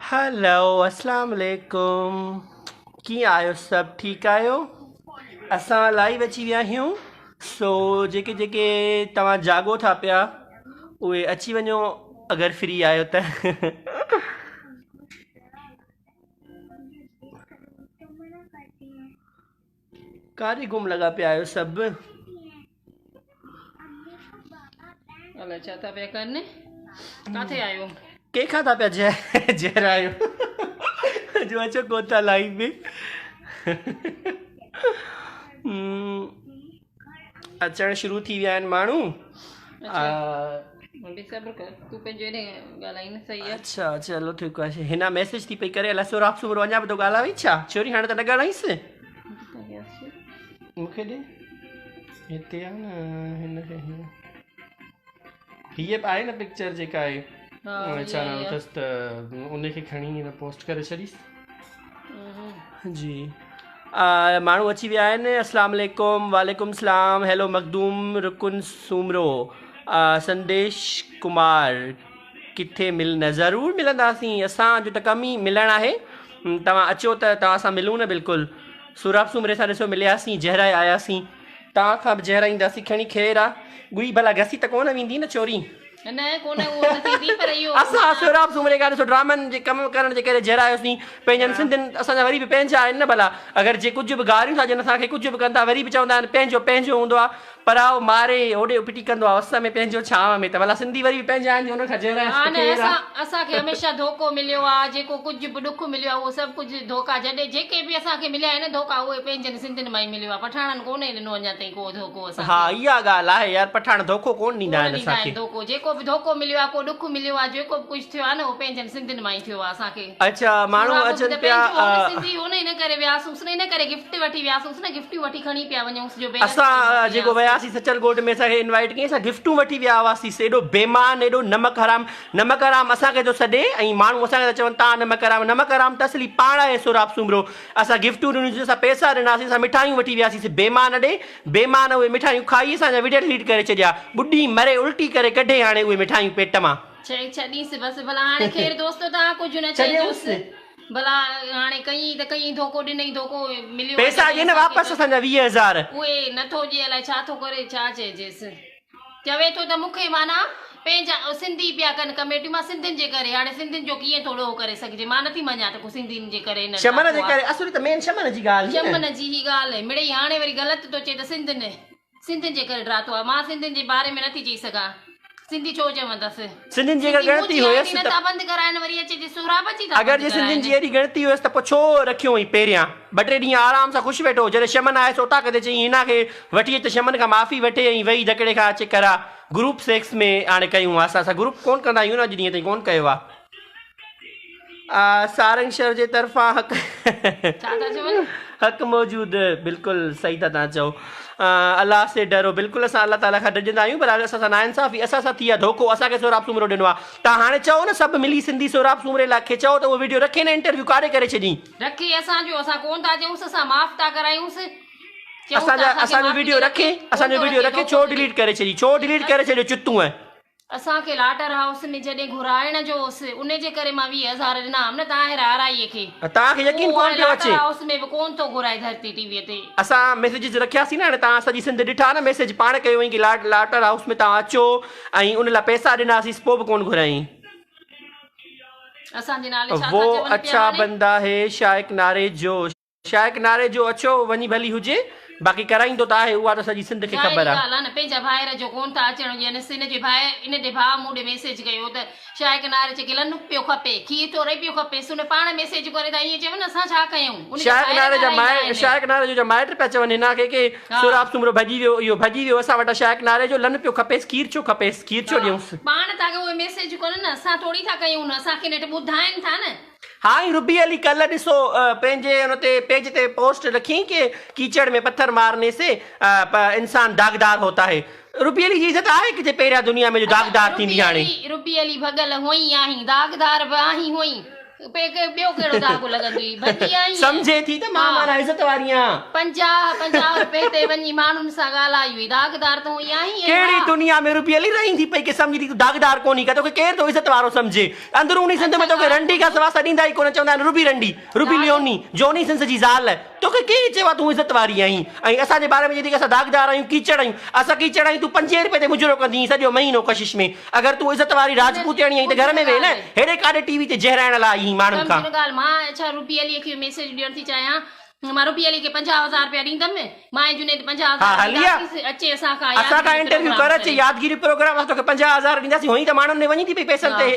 هلو اسلام عليڪم ڪيئن آهيو سڀ ٺيڪ آهيو اسان لائيو اچي ويا آهيون سو جيڪي جيڪي توهان جاڳو ٿا پيا اهي اچي وڃو اگر فري آهيو ته ڪاڏي گم لڳا پيا آهيو سڀ. الائي ڇا ٿا پيا ڪن. ڪاٿي آهيو؟ ڪنهن کان ٿا پيا جهرايو جو اچو ڪو ٿا لائيو ۾. اچڻ شروع ٿي ويا آهن ماڻهو. اڇا چلو ٺيڪ آهي هنا ميسج ٿي پئي ڪري الائي سهراب سومرو اڃا به ٿو ڳالهائي ڇا ڇوري هاڻي ته نه ڳالهائيس مونکي ڏي هتي آ نه هن کي هيء به آهي نه پڪچر جيڪا آهي ڇا نالو اٿس ته ان کي کڻي هن پوسٽ ڪري ڇڏيس جي ماڻهو اچي ويا آهن اسلام عليڪم وعليڪم اسلام هيلو مخدوم رڪن سومرو سنديش ڪمار ڪٿي مل نه ضرور ملنداسين اسان جو ته ڪم ئي ملڻ آهي توهان اچو ته توهان سان ملون نه بلڪل سهراب سومري سان ڏسو ملياسين جهرائي آياسين توهان کان به جهرائينداسين کڻي خير آ ڳوئي ڀلا گسي ته ڪونه ويندي نه چوري نه ڪونه اهو نه ٿيندي پر اهو اسان سهراب سومري کان ڏسو ڊرامن جي ڪم ڪرڻ جي ڪري جهرايوسين پنهنجن سنڌين اسان جا وري به پنهنجا آهن نه ڀلا اگر جي ڪجهه به گاريون ٿا ڏين اسان کي ڪجهه به ڪن ٿا وري به چوندا آهن پنهنجو پنهنجو هوندو آهي پرائو ماري هوڏي ڦٽي ڪندو آهي اس ۾ پنهنجو ڇانو ۾ ته ڀلا سنڌي وري به پنهنجا آهن جو انهن کان جهرايس ها ته نه ڪير آ. اسان اسان کي هميشه ڌوڪو مليو آ جيڪو ڪجهه به ڏک مليو آ اهو سڀ ڪجهه ڌوڪا جڏهن جيڪي به اسان کي مليا آهن ڌوڪا اهي پنهنجن سنڌين مان ئي مليو آ پٺاڻن ڪونهي ڏنو اڃا تائين ڪو ڌوڪو اسان ها کي. اها ڳالهه آهي يار پٺاڻ ڌوڪو ڪونه ڏيندا ڪونه آهن ڏيندا اسان کي. آهن ڌوڪو جيڪو به ڌوڪو مليو آ ڪو ڏک مليو آ جيڪو به ڪجهه ٿيو آ نه اهو پنهنجن سنڌين مان ئي ٿيو آ اسان کي. اڇا ماڻهو سهراب به اچن ته پيا پنهنجو هو نه سنڌي هو نه ان ڪري وياسونس نه ان ڪري گفٽ وٺي وياسونس نه گفٽيون وٺي کڻي پيا وڃونس جو بيلنس ٿي اسان جيڪو موڪليانس. وياسين سچل ڳوٺ ۾ اسان کي انوائيٽ ڪيائين اسان گفٽون وٺي ويا هئاسين ايڏو بيمان ايڏو نمڪ حرام نمڪ حرام اسان کي ٿو سڏي ۽ ماڻهو اسان کي ٿا چون تان نمڪ حرام نمڪ حرام ته اصلي پاڻ آهي سهراب سومرو اسان گفٽون ڏنيون سين اسان پئسا ڏناسين اسان مٺايون وٺي وياسين سي بيمان ڏي بيمان اهي مٺايون کائي اسان جا وڊيو ڊليٽ ڪري ڇڏيا ٻڏي مري الٽي ڪري ڪڍي هاڻي اهي مٺايون پيٽ مان. چئي ڇڏينس بس ڀلا هاڻي خير دوستو توهان ڪجهه نه چئجوس ڀلا هاڻي ڪيئي ته ڪيئي ڌوڪو ڏنئي ڌوڪو مليو آهي پئسا جڏهن ڏي نه اسان کي واپس ته اسان جا 20 هزار. اهي نٿو ڏي الائي ڇا ٿو ڪري ڇا چئجيس چوي ٿو ته مون کي معنيٰ پنهنجا سنڌي پيا ڪن ڪميٽيون مان سنڌين جي ڪري هاڻي سنڌين جو ڪيئن ٿو ڏوهه ڪري سگهجي مان نٿي مڃان ته ڪو سنڌين جي ڪري هن شمن ڊاڪو جي آ ڪري اصل ته مين شمن جي ڳالهه هئي نه. شمن جي هي ڳالهه مڙئي هاڻي وري غلط ٿو چئي ته سنڌين سنڌين جي ڪري ڊراتو آ مان سنڌين جي باري ۾ نٿي چئي سگهان سنڌي ڇو چوندس. سنڌين جي اگر سنڌي ڳڻتي منهنجي آء هيس ڊي ته. نٿا بند ڪرائن وري اچي جي سهراب جي ٿا اگر بند جي سنڌين ڪرائن. جي ايڏي ڳڻتي هيس ته پوء ڇو رکيو هئين پهريان ٻه ٽي ڏينهن آرام سان خوش ويٺو هو جڏهن شمن آيس اوطاق تي چيائين هنا کي وٺي اچ ته شمن کان معافي وٺي ۽ ويهي ڌڪڙي کان اچي ڪرا گروپ سيڪس ۾ هاڻي ڪيون ها اسان اسان گروپ ڪون ڪندا آهيون نه اڄ ڏينهن تائين ڪون ڪيو آ. سارنگ شر جي طرفان حق ڇا ٿا چون؟ حق موجود بلڪل صحيح ٿا تان چئو الله سي ڊرو بلڪل اسان الله تعالي کان ڊڄندا آهيون پر اسان سان ناانصافي اسان سان ٿي آ ڌوڪو اسان کي سهراب سومرو ڏنو آ تان هاڻي چئو نه سڀ ملي سنڌي سهراب سومري لاء کي چئو ته اهو ويڊيو رکي نه انٽرويو ڪاڏي ڪري ڇڏين. رکي اسان جو اسان ڪون ٿا چئونس اسان معاف ٿا ڪرايونس چئون اسان ٿا جا اسان کي اسان جو معافي ويڊيو ڏي رکي رکي اسان ڪون جو ٿو ويڊيو رکي رکي ڌوڪو ڇو ٿو ڏي. ڊليٽ ڪري ڇڏي ڇو ڊليٽ ڪري ڇڏيو چتون. اسان کي لاٽر هائوس ۾ جڏهن گهرائڻ جو هوس ان جي ڪري مان 20 هزار ڏنا هئم نه طاهر آرائيء کي. توهان کي يقين اهو ڪونه هاڻي پيو لاٽر اچي. هائوس ۾ به ڪونه ٿو گهرائي ڌرتي ٽي ويء تي. اسان ميسيجز رکياسين نه هاڻي توهان سڄي سنڌ ڏٺا نه ميسيج پاڻ ڪيو هئين ڪي لاٽر هائوس ۾ توهان اچو ۽ ان لاء پئسا ڏناسيس پوء به ڪونه گهرايائين. اسان جي نالي ڇا ٿا وو چون پيا اڇا هاڻي. بندا هي شائق ناري جو. شائق ناري جو اڇو وڃي ڀلي هجي باقي ڪرائيندو ته آهي اها ته سڄي سنڌ کي ظاهري خبر آ. ڳالهه آ نه پنهنجا ڀائر جو ڪون ٿا اچڻ ڏين ان جي ڀاء ان جي ڀاء مون ڏي ميسيج ڪيو ته شائق ناري چي ڪي لنڪ پيو کپي کير ٿورئي پيو کپي سن پاڻ ميسيج ڪري ٿا ائين چون اسان ڇا ڪيون ان جا شائق ڀائر ناري جا ڳالهائيندا مائٽ آهن. شائق ناري جو مائٽ پيا چون هن کي ڪي ها. سهراب سومرو ڀڄي ويو اهو ڀڄي ويو اسان وٽان شائق ناري جو لن پيو کپيس کير ڇو کپيس کير ڇو ها ڏيونس. پاڻ ٿا اهي ميسيج ڪن نه اسان ٿوري ٿا ڪيون نه اسان کي نيٺ ٻڌائين ٿا نه. ها ۽ ربي علي ڪلهه ڏسو پنهنجي ان تي پيج تي پوسٽ رکيائين ڪي ڪيچڙ ۾ پٿر مارني سي انسان داغدار هوتا هي ربي علي جي عزت آهي ڪٿي پهريان دنيا ۾ جو اڇا داغدار ربي ٿيندي هاڻي. علي ربي علي ڀڳل هئين آهين داغدار به آهين هئين. پي کي ٻيو ڪهڙو داغ لڳندوئي ڀڄي آئين. سمجهي ٿي ته مان معنيٰ عزت واري آهيان. 50 50 رپئي تي وڃي ماڻهن سان ڳالهائي هئي داغدار تون ئي آهين ۽ ڪهڙي ها. دنيا ۾ روپي علي رهين ٿي پئي ڪي سمجهي ٿي تون داغدار ڪونهين ڪا توکي ڪير ٿو عزت وارو سمجهي اندروني سنڌ ۾ توکي رنڊي کان سوا سڏيندا ئي ڪونه چوندا آهن روبي رنڊي روبي ليوني جوني سنس جي زال توکي ڪير چيو آهي تون عزت واري آهين ۽ اسان جي باري ۾ چئي ٿي ڪي اسان داغدار آهيون ڪيچڙ آهيون اسان ڪيچڙ آهيون تون پنجين رپئي تي مجرو ڪندي هئين سڄو مهينو ڪشش ۾ اگر تون عزت واري راجپوتياڻي آهين ته گهر ۾ ويهه نه هيڏي ڪاڏي ٽي وي تي جهرائڻ لاء آئي هئين ماڻهن کان. سمجهه نه ڳالهه مان ڇا روبي علي کي ميسيج ڏيڻ ٿي چاهيان مان روبي علي کي 50 هزار رپيا ڏيندم مان ۽ جنيد 50 ها هزار هلي آ ڏينداسين اچي اسان کان اسان کان يادگيري انٽرويو پروگرام ڪر اچي ڪري. يادگيري پروگرام اسان توکي 50 هزار ڏينداسين هونئن ته ماڻهن ڏي وڃي ٿي پئي پئسن ها تي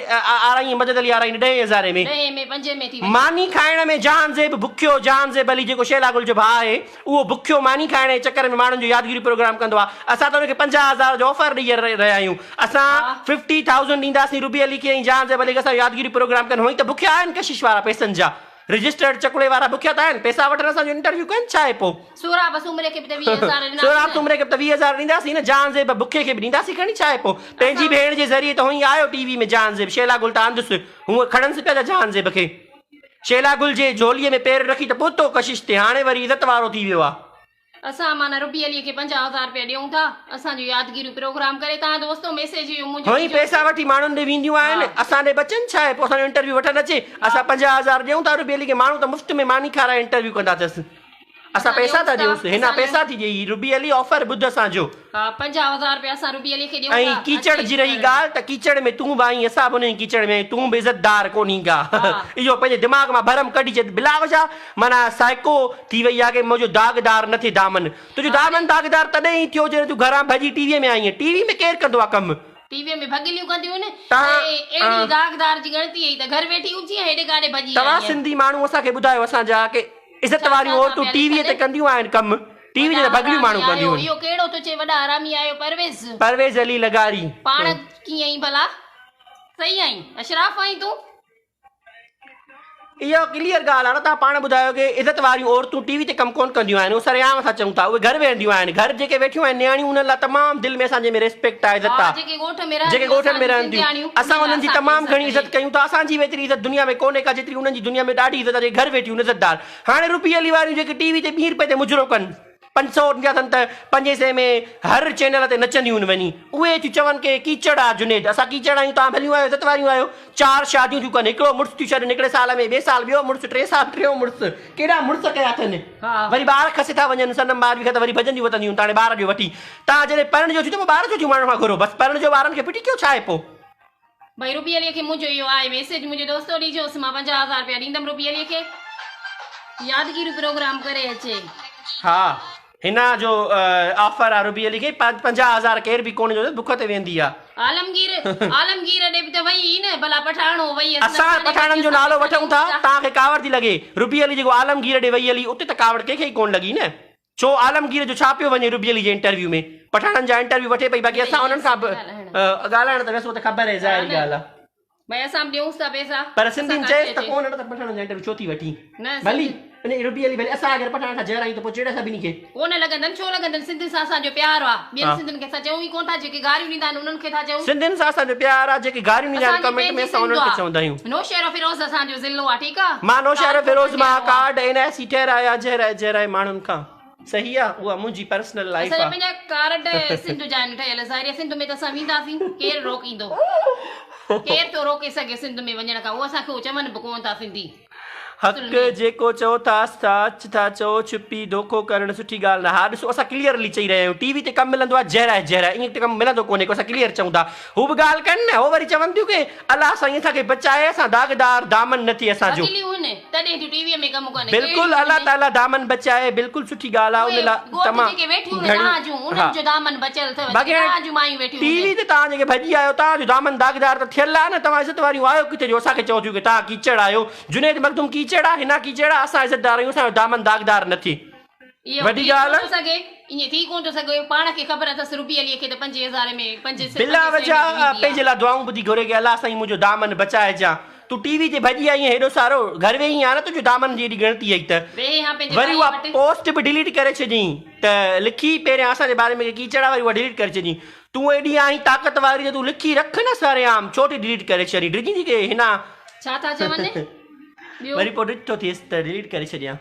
آرائين مدد علي آرائين ڏهين هزارين ۾. ڏهين ۾ پنجين ۾ ٿي وڃي. ماني کائڻ ۾ جهانزيب بکيو جهانزيب علي جيڪو شيلا گل جو ڀاء آهي اهو بکيو ماني کائڻ جي چڪر ۾ ماڻهن جو يادگيري پروگرام ڪندو آهي اسان ته ان کي 50 هزار جو آفر ڏئي رهيا آهيون اسان ها. ففٽي ٿائوزنڊ ڏينداسين روبي علي کي ۽ جهانزيب علي کي اسان جو يادگيري پروگرام ڪن هونئن ته بکيا آهن ڪشش وارا پئسن جا رجسٽرڊ چڪڙي وارا بکيا ته آهن پئسا وٺن اسان جو انٽرويو ڪن ڇا آهي پو. سهراب سومري کي به ته 20 هزار ڏناسين سهراب نه. سومري کي به ته 20 هزار ڏينداسين نه جهانزيب بکي کي به ڏينداسين کڻي ڇا آهي پو پنهنجي اسان. ڀيڻ جي ذريعي ته هونئن ئي آيو ٽي وي ۾ جهانزيب شيلا گل ته آندس هونء کڻنس پيا ٿا جهانزيب کي شيلا گل جي جهوليء ۾ پير رکي ته پهتو ڪشش تي هاڻي وري عزت وارو ٿي ويو آ. اسان معنيٰ ربي علي کي 50 هزار رپيا ڏيون ٿا اسان جو يادگيريون پروگرام ڪري تان دوستو ميسيج اهو منهنجو هونئن ڏجو. پئسا وٺي ماڻهن ڏي وينديون آهن ها. اسان ڏي بچن ڇا آهي پوء اسان جو انٽرويو وٺن اچي ها. اسان 50 هزار ڏيون ٿا ربي علي کي ماڻهو ته مفت ۾ ماني کارائي انٽرويو ڪندا اٿس اسان اسان پئسا ڏيونس ٿا ٿا ڏيونس هنا اسان پئسا ڏيون ٿي ڏئي ربي علي آفر ٻڌ اسان جو. ها 50 هزار رپيا اسان ربي علي کي ڏيون ۽ ٿا ڪيچڙ اچي جي رهي ڪرڻ. ڳالهه ته ڪيچڙ ۾ تون به آهين اسان به انهي ڪيچڙ ۾ آهيون تون به عزتدار ڪونهين ڪا ها. اهو پنهنجي دماغ مان ڀرم ڪڍي ڇڏ بلاوجه معنيٰ سائيڪو ٿي وئي آ ڪي منهنجو داغدار نه ٿئي دامن تنهنجو دامن داغدار تڏهن ئي ٿيو جڏهن تون گهران ڀڄي ٽي وي ۾ آئينء ٽي وي ۾ ڪير ڪندو آ ڪم. ٽي وي ۾ ڀڳليون ڪنديون آهن ۽ اهڙي داغدار جي ڳڻتي هئي ته گهر ويٺي هجين ۽ هيڏي ڪاڏي ڀڄي توهان آئينء. سنڌي ماڻهو اسان کي ٻڌايو اسان جا ڪي عزت ڇا واريون ڇا ٿا عورتون پيا ٽي وي تي لکن. ڪنديون آهن ڪم ٽي وي وڏا تي ته ڀڳليون حرامي ماڻهو آهيو ڪنديون آهن. اهو ڪهڙو ٿو چئي وڏا حرامي آهيو پرويز. پرويز علي لغاري. پاڻ ڪيئن آهين ڀلا صحيح آهين اشراف آهين تون. اها ڪليئر ڳالهه آهي نه توهان پاڻ ٻڌايو ڪي عزت واريون عورتون ٽي وي تي ڪم ڪونه ڪنديون آهن اهو سرعام اسان چئون ٿا اهي گهر ويهنديون آهن گهر جيڪي ويٺيون آهن نياڻيون انهن لاء تمام دل ۾ اسان جي ۾ ريسپيڪٽ آهي عزت ها آهي جيڪي ڳوٺ ۾ رهن جيڪي ٿيون ڳوٺن اسان ۾ جون رهن ٿيون سنڌياڻيون اسان انهن لاء انهن جي اسان کي تمام عزت گهڻي آهي. عزت ڪيون ٿا اسان جي به ايتري عزت دنيا ۾ ڪونهي ڪا جيتري انهن جي دنيا ۾ ڏاڍي عزت آهي جيڪي گهر ويٺيون آهن عزتدار هاڻي روپي علي واريون جيڪي ٽي وي تي ٻين رپئي تي مجرو ڪن 500 ڏيندا اٿن ته پنجين سئين ۾ هر چينل تي نچنديون آهن وڃي اهي ٿيون چون ڪي ڪيچڙ آ جنيد اسان ڪيچڙ آهيون توهان ڀليون آهيو عزت واريون آهيو چار شاديون ٿيون ڪن هڪڙو مڙس ٿيون ڇڏن هڪڙي سال ۾ ٻئي سال ٻيو مڙس ٽئين سال ٽيون مڙس ڪيڏا مڙس ڪيا اٿن وري ٻار کسي ٿا وڃن سندن ٻار به ته وري ڀڄنديون وتنديون آهن ته هاڻي ٻار ڏيو وٺي توهان جڏهن پرڻجو ٿيون ته پوء ٻار ڇو ٿيون ماڻهن کان گهرو بس پرڻجو ٻارن کي ڦٽي ڪيو ڇا آهي پوء. ڀائي روبي علي کي منهنجو اهو آهي ميسيج منهنجي دوستو ڏيجوس مان 50 هزار رپيا ڏيندم روبي علي کي يادگيري پروگرام ڪري اچي. ها هن جو آفر آ روبي علي کي 50 هزار ڪير به ڪونه ڏيندو بک تي ويندي آ. عالمگير عالمگير ڏي به ته وئي هئي نه ڀلا پٺاڻ هو وئي هئس نه اسان ٿاڻي پٺاڻن وڃي جو اسان نالو پئسا وٺون ڏيون ٿا ٿا. توهان کي ڪاوڙ ٿي لڳي روبي علي جيڪو عالمگير ڏي وئي هلي اتي ته ڪاوڙ ڪنهن کي ئي ڪونه لڳي نه ڇو عالمگير جو ڇا پيو وڃي روبي علي جي انٽرويو ۾ پٺاڻن جا انٽرويو وٺي پئي باقي اسان انهن کان به ڳالهائڻ ته ويس اهو ته خبر آهي ظاهري ڳالهه آهي. ڀئي اسان به ڏيونس ٿا پئسا پر سنڌين چيس ته ڪونه نه ته پٺاڻن جا انٽرويو ڇو ٿي وٺين ڀلي ان روبي علي ڀلي اسان اگر پٺاڻن کان جهر آهيون ته پوء چڙ سڀني کي. ڪونه لڳندن ڇو لڳندن سنڌين سان اسان جو پيار آ ٻين سنڌين کي اسان چئون ئي ڪونه ٿا جيڪي گاريون ڏيندا آهن انهن کي ٿا چئون. سنڌين سان اسان جو پيار آ جيڪي گاريون ڏيندا آهن اسان جي ڪمينٽ ۾ پنهنجي اسان سنڌ انهن کي آ چوندا آهيون. نوشهروفيروز اسان جو ضلعو آ ٺيڪ آ مان نوشهروفيروز تعلقو مان ڪنڊيارو آ. ڪارڊ اين I سي ٺهرايا جهرائي جهرائي ماڻهن کان. صحيح آ اها منهنجي پرسنل لائيف اسان جا آ. پنهنجا ڪارڊ سنڌ جا آهن ٺهيل ظاهر آهي سنڌ ۾ ته اسان وينداسين ڪير روڪيندو ڪير ٿو روڪي سگهي سنڌ ۾ وڃڻ کان اهو اسان کي اهو چون به ڪونه ٿا سنڌي حق جيڪو چئو ٿا سچ ٿا چئو ڇپي دوکو ڪرڻ سٺي ڳالهه نه ها ڏسو اسان ڪليئرلي چئي رهيا آهيون ٽي وي تي ڪم ملندو آهي جهرائي جهرائي ائين ڪم ملندو ڪونهي ڪو اسان ڪليئر چئون ٿا هو به ڳالهه ڪن نه هو وري چون ٿيون ڪي الله سائين اسان کي بچائي اسان داغدار دامن نه ٿئي اسان جو. اڳليون هن تڏهن ٿيون ٽي وي ۾ ڪم ڪن بلڪل الله تعالي دامن بچائي بلڪل سٺي ڳالهه آهي ان لاء تمام ڳوٺ جيڪي ويٺيون هن تهان جون انهن جو دامن بچيل اٿو باقي جيڪي تهان جون مايون ويٺيون ٽي وي تي تهان جيڪي ڀڄي آيو تهان جو دامن داغدار ته ٿيل آهي نه توهان عزت واريون آهيو ڪٿي جو اسان کي چئو ٿيون ڪي تهان ڪيچڙ آهيو جنيد مخدوم ڪيچڙ آهي حنا ڪيچڙ آهي اسان عزتدار آهيون اسان جو دامن داغدار نه ٿئي اهو وڏي ٿي ڳالهه ڪونه ٿو سگهي ائين ٿي ڪونه ٿو سگهي پاڻ کي خبر اٿس روبي علي کي ته پنجين هزارين ۾ پنج سئين بلا ۾ وجه ويندي پنهنجي آهي. لاء دعائون ٻڌي گهري ڪي الله سائين منهنجو دامن بچائجان تون ٽي وي تي ڀڄي آئين هيڏو سارو گهر ويهين ها نه تنهنجو دامن جي ايڏي ڳڻتي هئي ته ويهي ها پنهنجي وري ڀائي اها وٽ. پوسٽ به ڊليٽ ڪري ڇڏيائين ته لکي پهريان اسان جي باري ۾ ڪي ڪيچڙا وري اها ڊليٽ ڪري ڇڏيائين تون ايڏي آهين طاقت واري ته تون لکي رک نه سرعام ڇو ٿي ڊليٽ ڪري ڇڏين ڊڄين ٿي ڪي هنا ڇا ٿا چون؟ وري پوء ڏٺو ٿيس ته ڊليٽ ڪري ڇڏيان.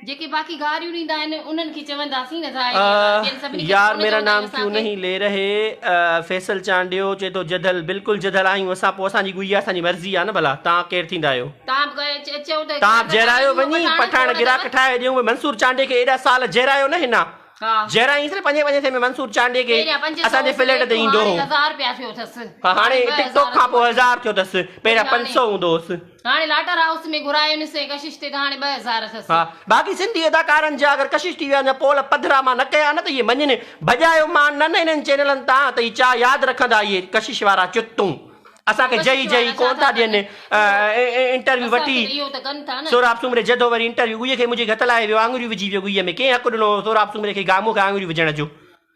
جيڪي باقي گاريون ڏيندا آهن انهن کي چونداسين نه ظاهري آ ٻين سڀني کي ته يار ڪونه ميرا چوندا نام آهيون ڪيون اسان کي. نهين لي رهي فيصل چانڊيو چئي ٿو جڌل بلڪل جڌل آهيون اسان پوء اسان جي گوئي آ اسان جي مرضي آ نه ڀلا توهان ڪير ٿيندا آهيو. توهان به چئو ته توهان گراڪ جهرايو ٺاهي ڏيون وڃي پٺاڻ پٺاڻ کوڙ گراڪ اٿو. ٺاهي ڏيون منصور چانڊيي کي ايڏا سال جهرايو نه هن ها. جهرايائينس نه پنجين پنجين سئين ۾ منصور چانڊيي کي پهريان 500 اسان جي هوس فليٽ ريٽ تي ايندو هاڻي هو. هزار رپيا ٿيو اٿس. ها هاڻي هاڻي ٻه ٽڪ ٽاڪ هزار کان ٿيو پوء اٿس. هزار ٿيو اٿس پهريان وري پنج هاڻي سئو هوندو هوس. هاڻي لاٽر هائوس ۾ گهرايونس ۽ ڪشش تي ته هاڻي 2000 اٿس. ها باقي سنڌي اداڪارن جا اگر ڪشش ٽي وي وارن جا پول پڌرا مان نه ڪيا نه ته اهي مڃن ڀڄايو مان نه نه انهن چينلن تان ته هي چا ياد رکندا اهي ڪشش وارا چتون اسان کي ڪشش جهي جهي وارا ڇا ڪون ٿا ٿا ڪن ڏين اهو انٽرويو اسان وٺي کي ته اهو ته ڪن ٿا نه. سهراب سومري جڌو وري انٽرويو ڳوئي کي منهنجي گهت لاهي ويو آڱريون وجهي ويو ڳوئي ۾ ڪنهن حق ڏنو هو سهراب سومري کي گامون کي آڱريون وجهڻ جو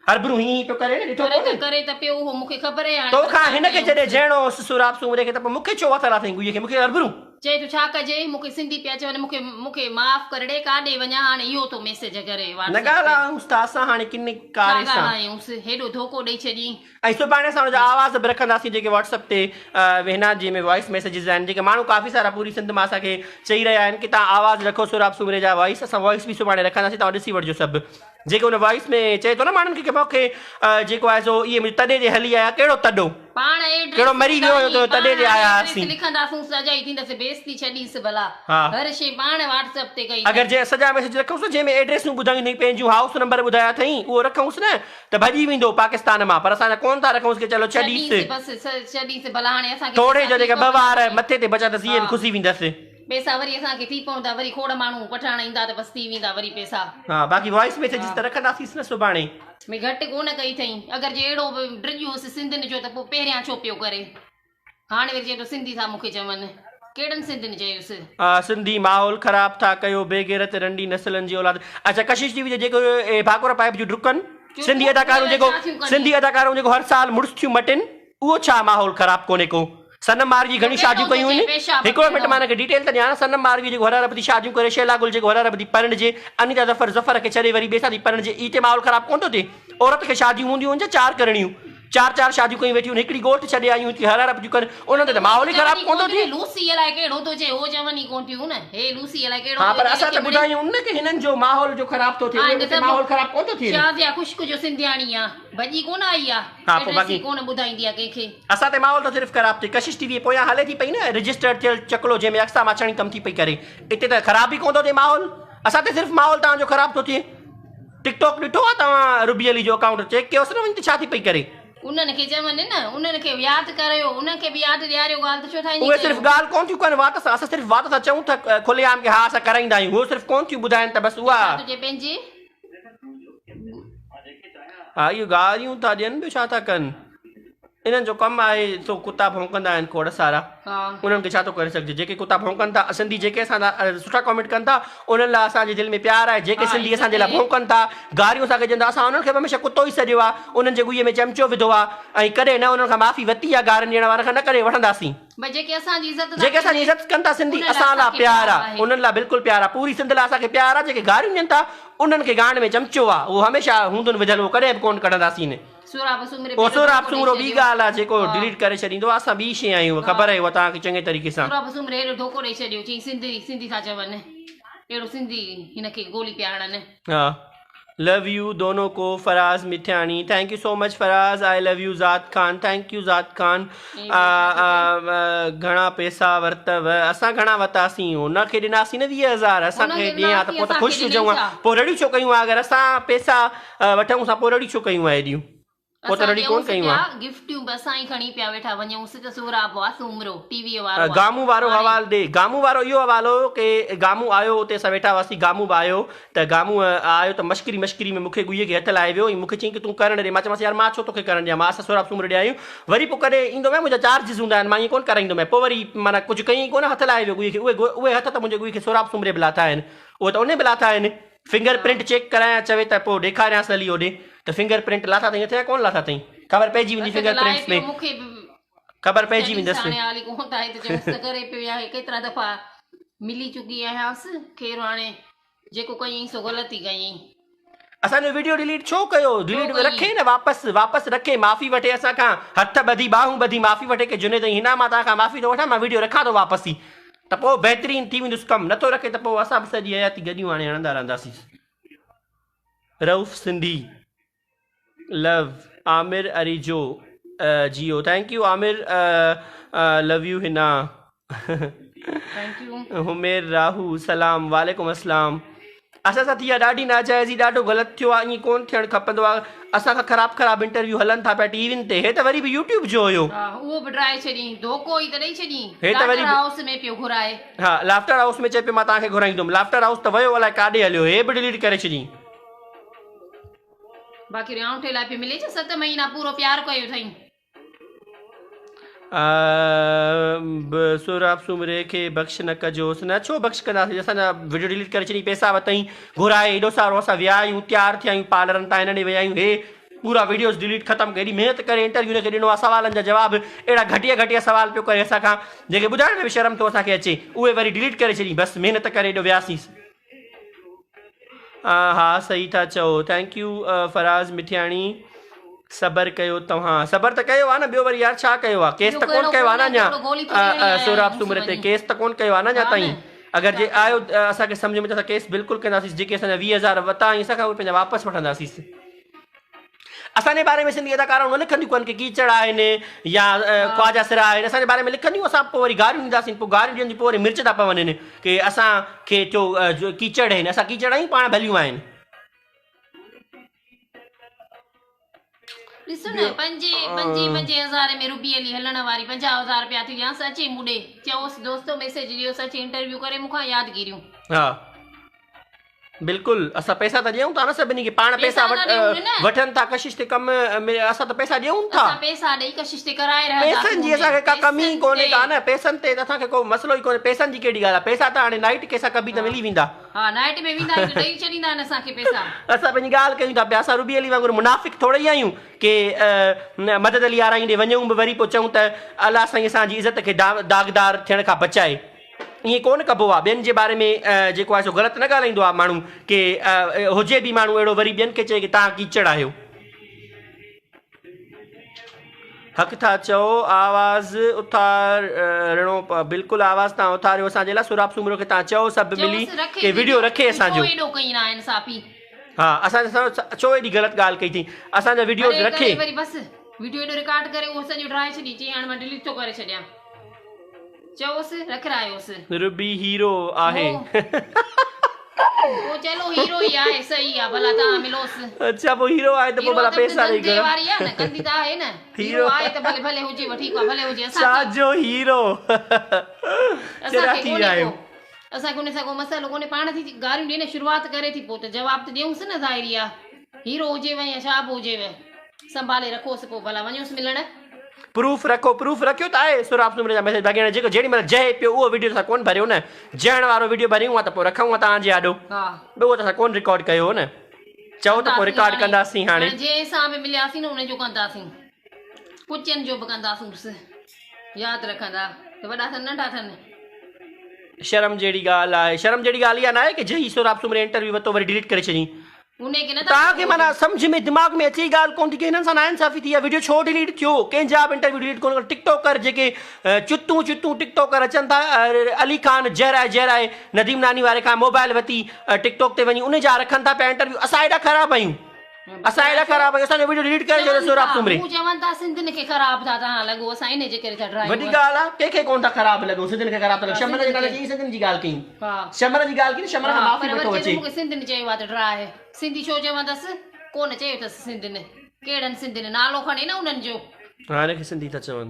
هربرو هين هين پيو ڪري نه ڏٺو ڪري ته ڪونهي. ڪري ته پيو اهو مون کي خبر اهي هاڻي تو پر کان ڇا هن کي ڪيون. جڏهن جهيڻو هوس سهراب سومري کي ته پوء مون کي ڇو هٿ لاٿئين ڳوئي کي مون کي هربرو. چئي ٿو ڇا ڪجي مون کي سنڌي پيا چون مون کي مون کي معاف ڪر ڙي ڪاڏي وڃان هاڻي اهو ٿو ميسيج ڪري نه واٽس ايپ تي. ڳالهايونس ته اسان هاڻي ڪن ڇا ڪاري سان. ڳالهايونس هيڏو ڌوڪو ڏئي ڇڏين. ۽ سڀاڻي اسان ان جا آواز به رکنداسين جيڪي واٽس اپ تي ويهنا جنهن ۾ وائس ميسيجز آهن جيڪي ماڻهو ڪافي سارا پوري سنڌ مان اسان کي چئي رهيا آهن ڪي توهان آواز رکو سهراب سومري جا وائس اسان وائس به سڀاڻي رکنداسين توهان ڏسي وٺجو سڀ جيڪي ان وائس ۾ چئي ٿو نه ماڻهن کي ڪي مونکي جيڪو آهي سو اهي منهنجي تڏي تي هلي آيا ڪهڙو تڏو پاڻ ايڊريس ڪهڙو مري ويو هيو ٻڌائين تڏي پاڻ تي هاڻي آيا ايڊريس هئاسين لکنداسونس اجائي ٿيندس بيستي ڇڏينس ڀلا ها هر شي پاڻ واٽس اپ تي ڪئي اگر اٿن. جي سڄا ميسيج رکونس نه جنهن ۾ ايڊريسون ٻڌايون اٿئي پنهنجون هائوس نمبر ٻڌايا اٿئي اهو رکونس نه ته ڀڄي ويندو پاڪستان مان پر اسان جا ڪون ٿا رکونس ڪي چلو ڇڏيس. ڇڏيس بس ڇڏيس ڀلا هاڻي اسان کي توڙي پيسا جو ٿي جيڪا ٻه پوندا وار وري. مٿي تي بچا اٿس اهي به ها کسي ويندس. پيسا وري اسان کي ٿي پوندا وري کوڙ ماڻهو پٺاڻ ايندا ته بس ٿي ويندا وري پيسا. ها باقي وائس ميسيجز ها. ته رکنداسيس نه سڀاڻي. ۾ گهٽ ڪونه ڪئي اٿئين اگر جي اهڙو به ڊڄ هوس سنڌين جو ته پوء پهريان ڇو پيو ڪري. هاڻي وري چئي ٿو سنڌي ٿا مون کي چون. ڪهڙن سنڌين چيس. سنڌي ماحول خراب ٿا ڪيو بيغيرت رنڊي نسلن جي اولاد اڇا ڪشش ٽي وي تي جيڪو اهي ڀاڪر پائپ جون ڊڪن سنڌي اداڪارون جيڪو سنڌي اداڪارون جيڪو هر سال مڙس ٿيون مٽن اهو ڇا ماحول خراب ڪونهي ڪو صنم ماروي گهڻيون شاديون ڪيون آهن هڪڙو منٽ مان هن کي ڊيٽيل ته ڏيان صنم ماروي جيڪو هر هر ٿي شاديون ڪري شهلا گل جيڪو هر هر ٿي پرڻجي انيتا ظفر ظفر کي ڇڏي وري ٻئي سان ٿي پرڻجي اي تي ماحول خراب ڪونه ٿو ٿئي عورت کي شاديون هونديون آهن ڇا چار ڪرڻيون چار چار شاديون ڪيون ويٺيون آهن هڪڙي ڳوٺ ڇڏي آيون هتي هر هر پيون ڪن انهن تي ته ماحول ئي خراب ڪونه ٿو ٿئي. لوسي الائي ڪهڙو ٿو چئي هو چون ئي ڪونه ٿيون نه هي لوسي الائي ڪهڙو ها ٿو پر چئي اسان ته ٻڌايون نه ڪي هنن جو ماحول جو خراب ٿو ٿئي اهي اتي ماحول خراب ڪونه ٿو ٿئي. شازيا خشڪ جو سنڌياڻي آ ڀڄي ڪونه آئي آ ها پوء ايڊريس باقي ئي ڪونه ٻڌائيندي آ ڪنهن کي. اسان تي ماحول ٿو صرف خراب ٿئي ڪشش ٽي وي پويان هلي ٿي پئي نه رجسٽرڊ ٿيل چڪلو جنهن ۾ اقصيٰ ماڇاڻي ڪم ٿي پئي ڪري اتي ته خراب ئي ڪونه ٿو ٿئي ماحول اسان تي صرف ماحول توهان جو خراب ٿو ٿئي. ٽڪ ٽاڪ ڏٺو آ توهان روبي علي جو اڪائونٽ چيڪ ڪيوس نه وڃي ته ڇا ٿي پئي ڪري. انهن کي چون نه انهن کي ياد ڪريو انهن کي به ياد ڏياريو ڳالهه ته ڇو ٿا ائين اهي صرف ڪيو. ڳالهه ڪون ٿيون ڪن وات سان اسان صرف وات سان چئون ٿا کلي عام ڪي ها اسان ڪرائيندا آهيون هو صرف ڪون ٿيون ٻڌائن ته بس اها. ڇا تنهنجي پنهنجي. ها اهو گاريون ٿا ڏين ٻيو ڇا ٿا ڪن. انهن جو ڪم آهي سو ڪتا ڀونڪندا آهن کوڙ سارا انهن کي ڇا ٿو ڪري سگهجي جيڪي ڪتا ڀونڪن ٿا سنڌي جيڪي اسان لاء سٺا ڪامينٽ ڪن ٿا انهن لاء اسان جي دل ۾ پيار آهي جيڪي سنڌي اسان جي لاء ڀونڪن ٿا گاريون اسان کي ڏين ٿا اسان انهن کي به هميشه ڪتو ئي سڏيو آهي انهن جي ڳوئي ۾ چمچو وڌو آهي ۽ ڪڏهن نه انهن کان معافي ورتي آهي گارين ڏيڻ وارن کان نه ڪڏهن وٺنداسين. جيڪي اسان جي عزت جيڪي اسان جي عزت ڪن ٿا سنڌي اسان لاء پيار آهي انهن لاء بلڪل پيار آهي پوري سنڌ لاء اسان کي پيار آهي جيڪي گاريون ڏين ٿا انهن کي گانڊ ۾ چمچو آهي اهو هميشه هوندن وڌل اهو ڪڏهن به ڪونه ڪڍنداسين. سهراب سومري او سهراب سومرو ٻي ڳالهه آ جيڪو ڊليٽ ڪري ڇڏيندو آ اسان ٻي شي آهيون خبر آهي اها توهان کي چڱي طريقي سان. سهراب سومري اهڙو ڌوڪو ڏئي ڇڏيو چئين سنڌي سنڌي ٿا چون اهڙو سنڌي هن کي گولي پيا هڻن. ها لو يو دونو ڪو Faraz Mithiani thank you so much Faraz I love you Zad Khan thank you Zad Khan گهڻا پيسا ورتو اسان گهڻا ورتاسين هن کي ڏناسين نه 20 هزار اسان کي ڏين ها ته پوء ته خوش هجون ها پوء رڙيون ڇو ڪيون ها اگر اسان پيسا وٺون سان پوء رڙيون ڇو ڪيون آهي ايڏيون؟ پوء ته اسان رڙيون ڪونه ڏيئونس ڪيون پيا آ. گفٽيون به اسان ئي کڻي پيا ويٺا وڃونس ته سهراب آ سومرو ٽي وي وارو آ گامون وارو هاڻي. حوال ڏي. گامون وارو اهو حوال هو ڪي گامون آيو اتي اسان ويٺا هئاسين گامون به آيو ته گامون آيو ته مشڪري مشڪري ۾ مونکي ڳوئي کي هٿ لائي ويو ۽ مونکي چيائين ڪي تون ڪرڻ ڏي مان چيومانس يار مان ڇو توکي ڪرڻ ڏيان مان اسان سهراب سومرو ڏي آيون وري پوء ڪڏهن ايندو مين منهنجا چارجز هوندا آهن مان ائين ڪونه ڪرائيندو مين پوء وري معنيٰ ڪجهه ڪيائين ڪونه هٿ لائي ويو ڳوئي کي اهي اهي هٿ ته منهنجي ڳوئي کي سهراب سومري به لاٿا آهن اهي ته انهي به لاٿا آهن. فنگر پرنٽ چيڪ ڪرايان چوي ته پوء ڏيکاريانس هلي هوڏي ته فنگر پرنٽ لاٿا اٿئي يا ڪونه لاٿا اٿئي خبر پئجي ويندي فنگر پرنٽس ۾ خبر پئجي ويندس. اسان جو ويڊيو ڊليٽ ڇو ڪيو ڊليٽ رکي نه واپس واپس رکي معافي وٺي اسان کان هٿ ٻڌي ٻانهون ٻڌي معافي وٺي ڪي جنيد ۽ حنا مان توهان کان معافي ٿو وٺان مان ويڊيو رکان ٿو واپس ئي. ته پوء بهترين ٿي ويندس ڪم، نٿو رکي ته پوء اسان به سڄي حياتي گڏيون هاڻي هڻندا رهنداسين. رئوف سنڌي لو عامر اريجو جيو thank you Amir love you Hina thank you Humair Rahu سلام وعليڪم السلام اسان سان ٿي آ ڏاڍي ناجائزي ڏاڍو غلط ٿيو آ ائين ڪون ٿيڻ کپندو آ اسان کان خراب خراب انٽرويو هلن ٿا پيا ٽي وين تي هي ته وري به يوٽيوب جو هيو. ها اهو به ڊرائي ڇڏين ڌوڪو ئي ته ڏئي ڇڏين هي ته وري لافٽر هائوس ۾ پيو گهرائي. ها لافٽر هائوس ۾ چئي پيو مان توهان کي گهرائيندم لافٽر هائوس ته ويو الائي ڪاڏي هليو هي به ڊليٽ ڪري ڇڏين. باقي ريائونٺي لاء پيو ملي ڇا ست مهينا پورو پيار ڪيو اٿئين. به سهراب سومري کي بخش نه ڪجوس نه ڇو بخش ڪنداسين اسان جا وڊيو ڊليٽ ڪري ڇڏي پئسا وتئين گهرائي ايڏو سارو اسان ويا آهيون تيار ٿيا آهيون پارلرن تان هن ڏي ويا آهيون هي پورا وڊيوز ڊليٽ ختم ايڏي محنت ڪري انٽرويو هن کي ڏنو آهي سوالن جا جواب اهڙا گهٽيا گهٽيا سوال پيو ڪري اسان کان جيڪي ٻڌائڻ ۾ به شرم ٿو اسان کي اچي اهي وري ڊليٽ ڪري ڇڏي بس محنت ڪري ايڏو وياسين ها صحيح ٿا چئو thank you Faraz Mithiani صبر ڪيو توهان صبر ته ڪيو آ نه ٻيو وري يار ڇا ڪيو آ ڪيس ته ڪون ڪيو آ نه اڃا سهراب سومري تي ڪيس ته ڪون ڪيو آ نه اڃا تائين اگر جي آيو اسان کي سمجھ ۾ ته اسان ڪيس بلڪل ڪنداسين جيڪي اسان جا 20 هزار وتا آهن اسان کان اهي پنهنجا واپس وٺنداسين اسان جي باري ۾ سنڌي اداڪارائون نه لکنديون ڪن ڪي ڪيچڙ آهن يا خواجه سرا آهن اسان جي باري ۾ لکنديون اسان پوء وري گاريون ڏينداسين پوء گاريون ڏين پوء وري مرچ ٿا پون ڪي اسان کي ٿيو ڪيچڙ آهن اسان ڪيچڙ آهيون پاڻ ڀليون آهن. ڏس نه پنجي پنجي پنجي هزاري ۾ روبي علي هلڻ واري 50 هزار رپيا ٿي ڏيانس اچي مون ڏي چئوس دوستو ميسيج ڏيوس اچي انٽرويو ڪري مون کان يادگيريون. ها بلڪل اسان پئسا ته ڏيون ٿا نه سڀني کي پاڻ پئسا وٺن ٿا ڪشش تي ڪم اسان ته پئسا ڏيون ٿا اسان پئسا ڏئي ڪشش تي ڪرائي رهنداسين پئسن جي اسان کي ڪا ڪمي ئي ڪونهي ڪا نه پئسن تي اسان کي ڪو مسئلو ئي ڪونهي پئسن جي ڪهڙي ڳالهه آهي پئسا ته هاڻي نائٽ کي اسان ڪبي ته ملي ويندا ها نائٽ ۾ ويندا آهيون ته ڏئي ڇڏيندا آهن اسان کي پئسا اسان پنهنجي ڳالهه ڪيون ٿا پيا اسان روبي علي وانگر منافق ٿوري ئي آهيون ڪي مدد علي آرائين ڏي وڃون به وري پوء چئون ته الله سائين اسان جي عزت کي داغدار ٿيڻ کان بچائي ائين ڪونه ڪبو آ ٻين جي باري ۾ جيڪو آهي سو غلط نه ڳالهائيندو آ ماڻهو ڪي هجي به ماڻهو اهڙو وري ٻين کي چئي ڪي توهان ڪيچڙ آهيو. حق ٿا چئو آواز اٿارڻو بلڪل آواز توهان اٿاريو اسان جي لاء سهراب سومرو کي توهان چئو سڀ ملي ڪي وڊيو رکي اسان جو ها اسان سان ڇو ايڏي غلط ڳالهه ڪئي ٿي اسان جا وڊيوز رکي وري بس وڊيو ايڏو رڪارڊ ڪري اهو سڄو ڊاهي ڇڏي چئي هاڻي مان ڊليٽ ٿو ڪري ڇڏيان. چئوس رکرايوس. ربي هيرو آهي. پوء چلو هيرو ئي آهي صحيح آ ڀلا توهان ملوس. اڇا پوء هيرو آهي ته پوء ڀلا پئسا ڏئي گهرا. واري آ نه ڪندي ته آهي نه هيرو آهي ته ڀلي ڀلي هجي ٺيڪ آ ڀلي هجي اسان ڇا جو هيرو اسان کي ڪونهي ڪو اسان کي ان سان ڪو مسئلو ڪونهي پاڻ ٿي گاريون ڏي نه شروعات ڪري ٿي پوء ته جواب ته ڏيونس نه ظاهري آ هيرو هجيو يا ڇا به هجيو سنڀالي رکوس پوء ڀلا وڃوس ملڻ. پروف رکو پروف رکيو ته آهي سهراب سومري جا ميسيج باقي هاڻي جيڪو جهڙي مهل جهي پيو اهو وڊيو اسان ڪون ڀريو نه جهڻ وارو وڊيو ڀريون ها ته پوء رکون ها توهان جي آڏو ٻيو اهو ته اسان ڪون رڪارڊ ڪيو هو نه چئو ته پوء رڪارڊ ڪنداسين هاڻي جنهن سان به ملياسين نه ان جو ڪنداسين ڪچن جو به ڪنداسون ياد رکندا ته وڏا ٿن ننڍا ٿن. شرم جهڙي ڳالهه آهي شرم جهڙي ڳالهه اها نه آهي ڪي جهي سهراب سومري انٽرويو ورتو وري ڊليٽ ڪري ڇڏين توهان کي معنيٰ سمجهه ۾ دماغ ۾ اچي ئي ڳالهه ڪونه ٿي ڪي هنن سان ناانصافي ٿي آهي وڊيو ڇو ڊليٽ ٿيو ڪنهن جا به انٽرويو ڊليٽ ڪونه ڪرو ٽڪ ٽاڪر جيڪي چتون چتون ٽڪ ٽاڪر اچن ٿا علي خان جهرائي جهرائي نديم ناني واري کان موبائل وتي ٽڪ ٽاڪ تي وڃي ان جا رکن ٿا پيا انٽرويو اسان ايڏا خراب آهيون اسان ايڏا خراب آهيون اسان جو وڊيو ڊليٽ ڪري ڇڏيو سهراب سومري هو چون ٿا سنڌين کي خراب ٿا توهان لڳو اسان ان جي ڪري ٿا ڊرايون وڏي ڳالهه آهي ڪنهن کي ڪونه ٿا خراب لڳو سنڌين کي خراب ٿا لڳو شمن جي نالي چئي سنڌين جي ڳالهه ڪئي شمن جي ڳالهه ڪئي نه شمن کان معافي وٺو اچي. مون کي سنڌين چيو آ ته ڊراء سنڌي ڇو چوندس ڪونه چيو اٿس سنڌين ڪهڙن سنڌين نالو کڻي نه انهن جو. ها هن کي سنڌي ٿا چون.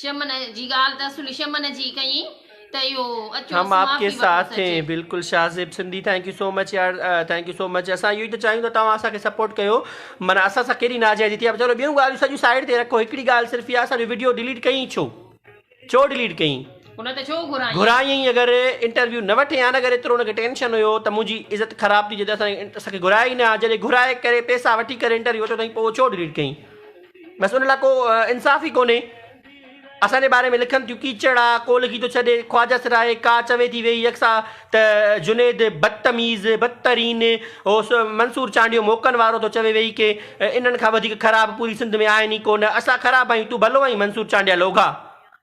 شمن جي ڳالهه ته اصل شمن جي ڪئي ته اهو اچو هم آپ ڪي ساٿ هين بلڪل Shahzeb Sindhi thank you so much يار thank you سو مچ اسان اهو ئي ته چاهيون ٿا توهان اسان کي سپورٽ ڪيو معنيٰ اسان سان ڪيڏي ناجائزي ٿي آهي چلو ٻيون ڳالهيون سڄيون سائيڊ تي رکو هڪڙي ڳالهه صرف اها اسان جو وڊيو ڊليٽ ڪئي ڇو ڇو ڊليٽ ڪئين؟ ان ته ڇو گهرايائين؟ گهرايائين اگر انٽرويو نه وٺي ها نه اگر ايترو ان کي ٽينشن هيو ته منهنجي عزت خراب ٿي جڏهن اسان اسان کي گهرائي ئي نه ها جڏهن گهرائي ڪري پئسا وٺي ڪري انٽرويو ورتو اٿئين پوء ڇو ڊليٽ ڪئين بس ان لاء ڪو انصاف ئي ڪونهي اسان جي باري ۾ لکن ٿيون ڪيچڙ آ ڪو لکي ٿو ڇڏي خواجه سر آهي ڪا چوي ٿي ويهي يڪسا ته جنيد بدتميز بدترين هو منصور چانڊيو موڪن وارو ٿو چوي ويهي ڪي انهن کان وڌيڪ خراب پوري سنڌ ۾ آهن ئي ڪونه اسان خراب آهيون تون ڀلو آهين منصور چانڊيا لوگها.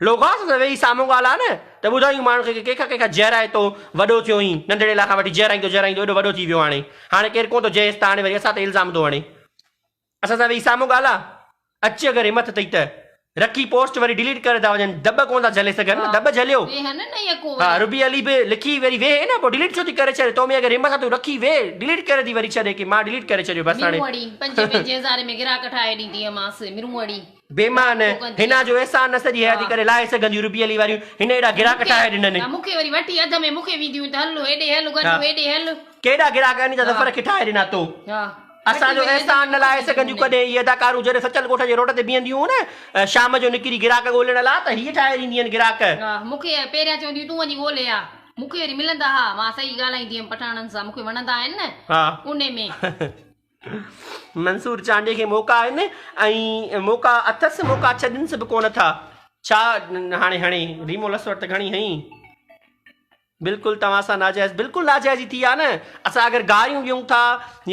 لوگا اسان سان ويهي سامهون ڳالهاء نه ته ٻڌايون ماڻهن کي ڪي ڪنهن کان ڪنهن کان جهرائي تو وڏو ٿيو هين ننڍڙي لاء کان وٺي جهرائيندو جهرائيندو ايڏو وڏو ٿي ويو هاڻي هاڻي ڪير ڪونه ٿو جهيس ته هاڻي وري اسان تي الزام ٿو هڻي اسان سان ويهي سامهون ڳالهاء اچ اگر همٿ اٿئي ته رکي پوسٽ وري ڊليٽ ڪري ٿا وڃن دٻ ڪونه ٿا جهلي سگهن نه دٻ جهليو ها ربي علي به لکي وري ويهي نه پوء ڊليٽ ڇو ٿي ڪري ڇڏي تو ۾ اگر همٿ آ تون رکي ويهه ڊليٽ ڪري ٿي وري ڇڏي ڪي مان ڊليٽ ڪري ڇڏيو بس هاڻي. مرونئڙي پنجين پنجين هزارين ۾ گراهڪ ٺاهي ڏيندي هئمانس مرونئڙي. بيمان حنا جو احسان نه سڄي حياتي ڪڏهن لاهي سگهنديون ربي علي واريون هن ايڏا گراهڪ ٺاهي ڏنن. ها مون کي وري وٺي اڌ ۾ مون کي وينديون ته هل هيڏي هل گڏ هيڏي هل. ڪيڏا گراهڪ انيتا ظفر کي ٺاهي ڏنا تو. اسان جو احسان نه لاهي سگهنديون ڪڏهن اهي اداڪارون جڏهن سچل ڳوٺ جي روڊ تي بيهنديون هيون نه شام جو نڪري گراهڪ ڳولڻ لا ته هيء ٺاهي ڏينديون هن گراهڪ. ها مون کي پهريان چونديون تون وڃي ڳولي آ مون کي وري ملندا ها مان صحيح ڳالهائيندي هيم پٺاڻن سان مون کي وڻندا آهن نه انهي ۾. منصور چانڊيي کي موقعا آهن ۽ موقعا اٿس موقعا ڇڏنس به ڪونه ٿا ڇا هاڻي هڻي ريمو لس وٽ ته گهڻي هنئي بلڪل توهان سان ناجائز بلڪل ناجائزي ٿي آ نه اسان اگر گاريون ڏيون ٿا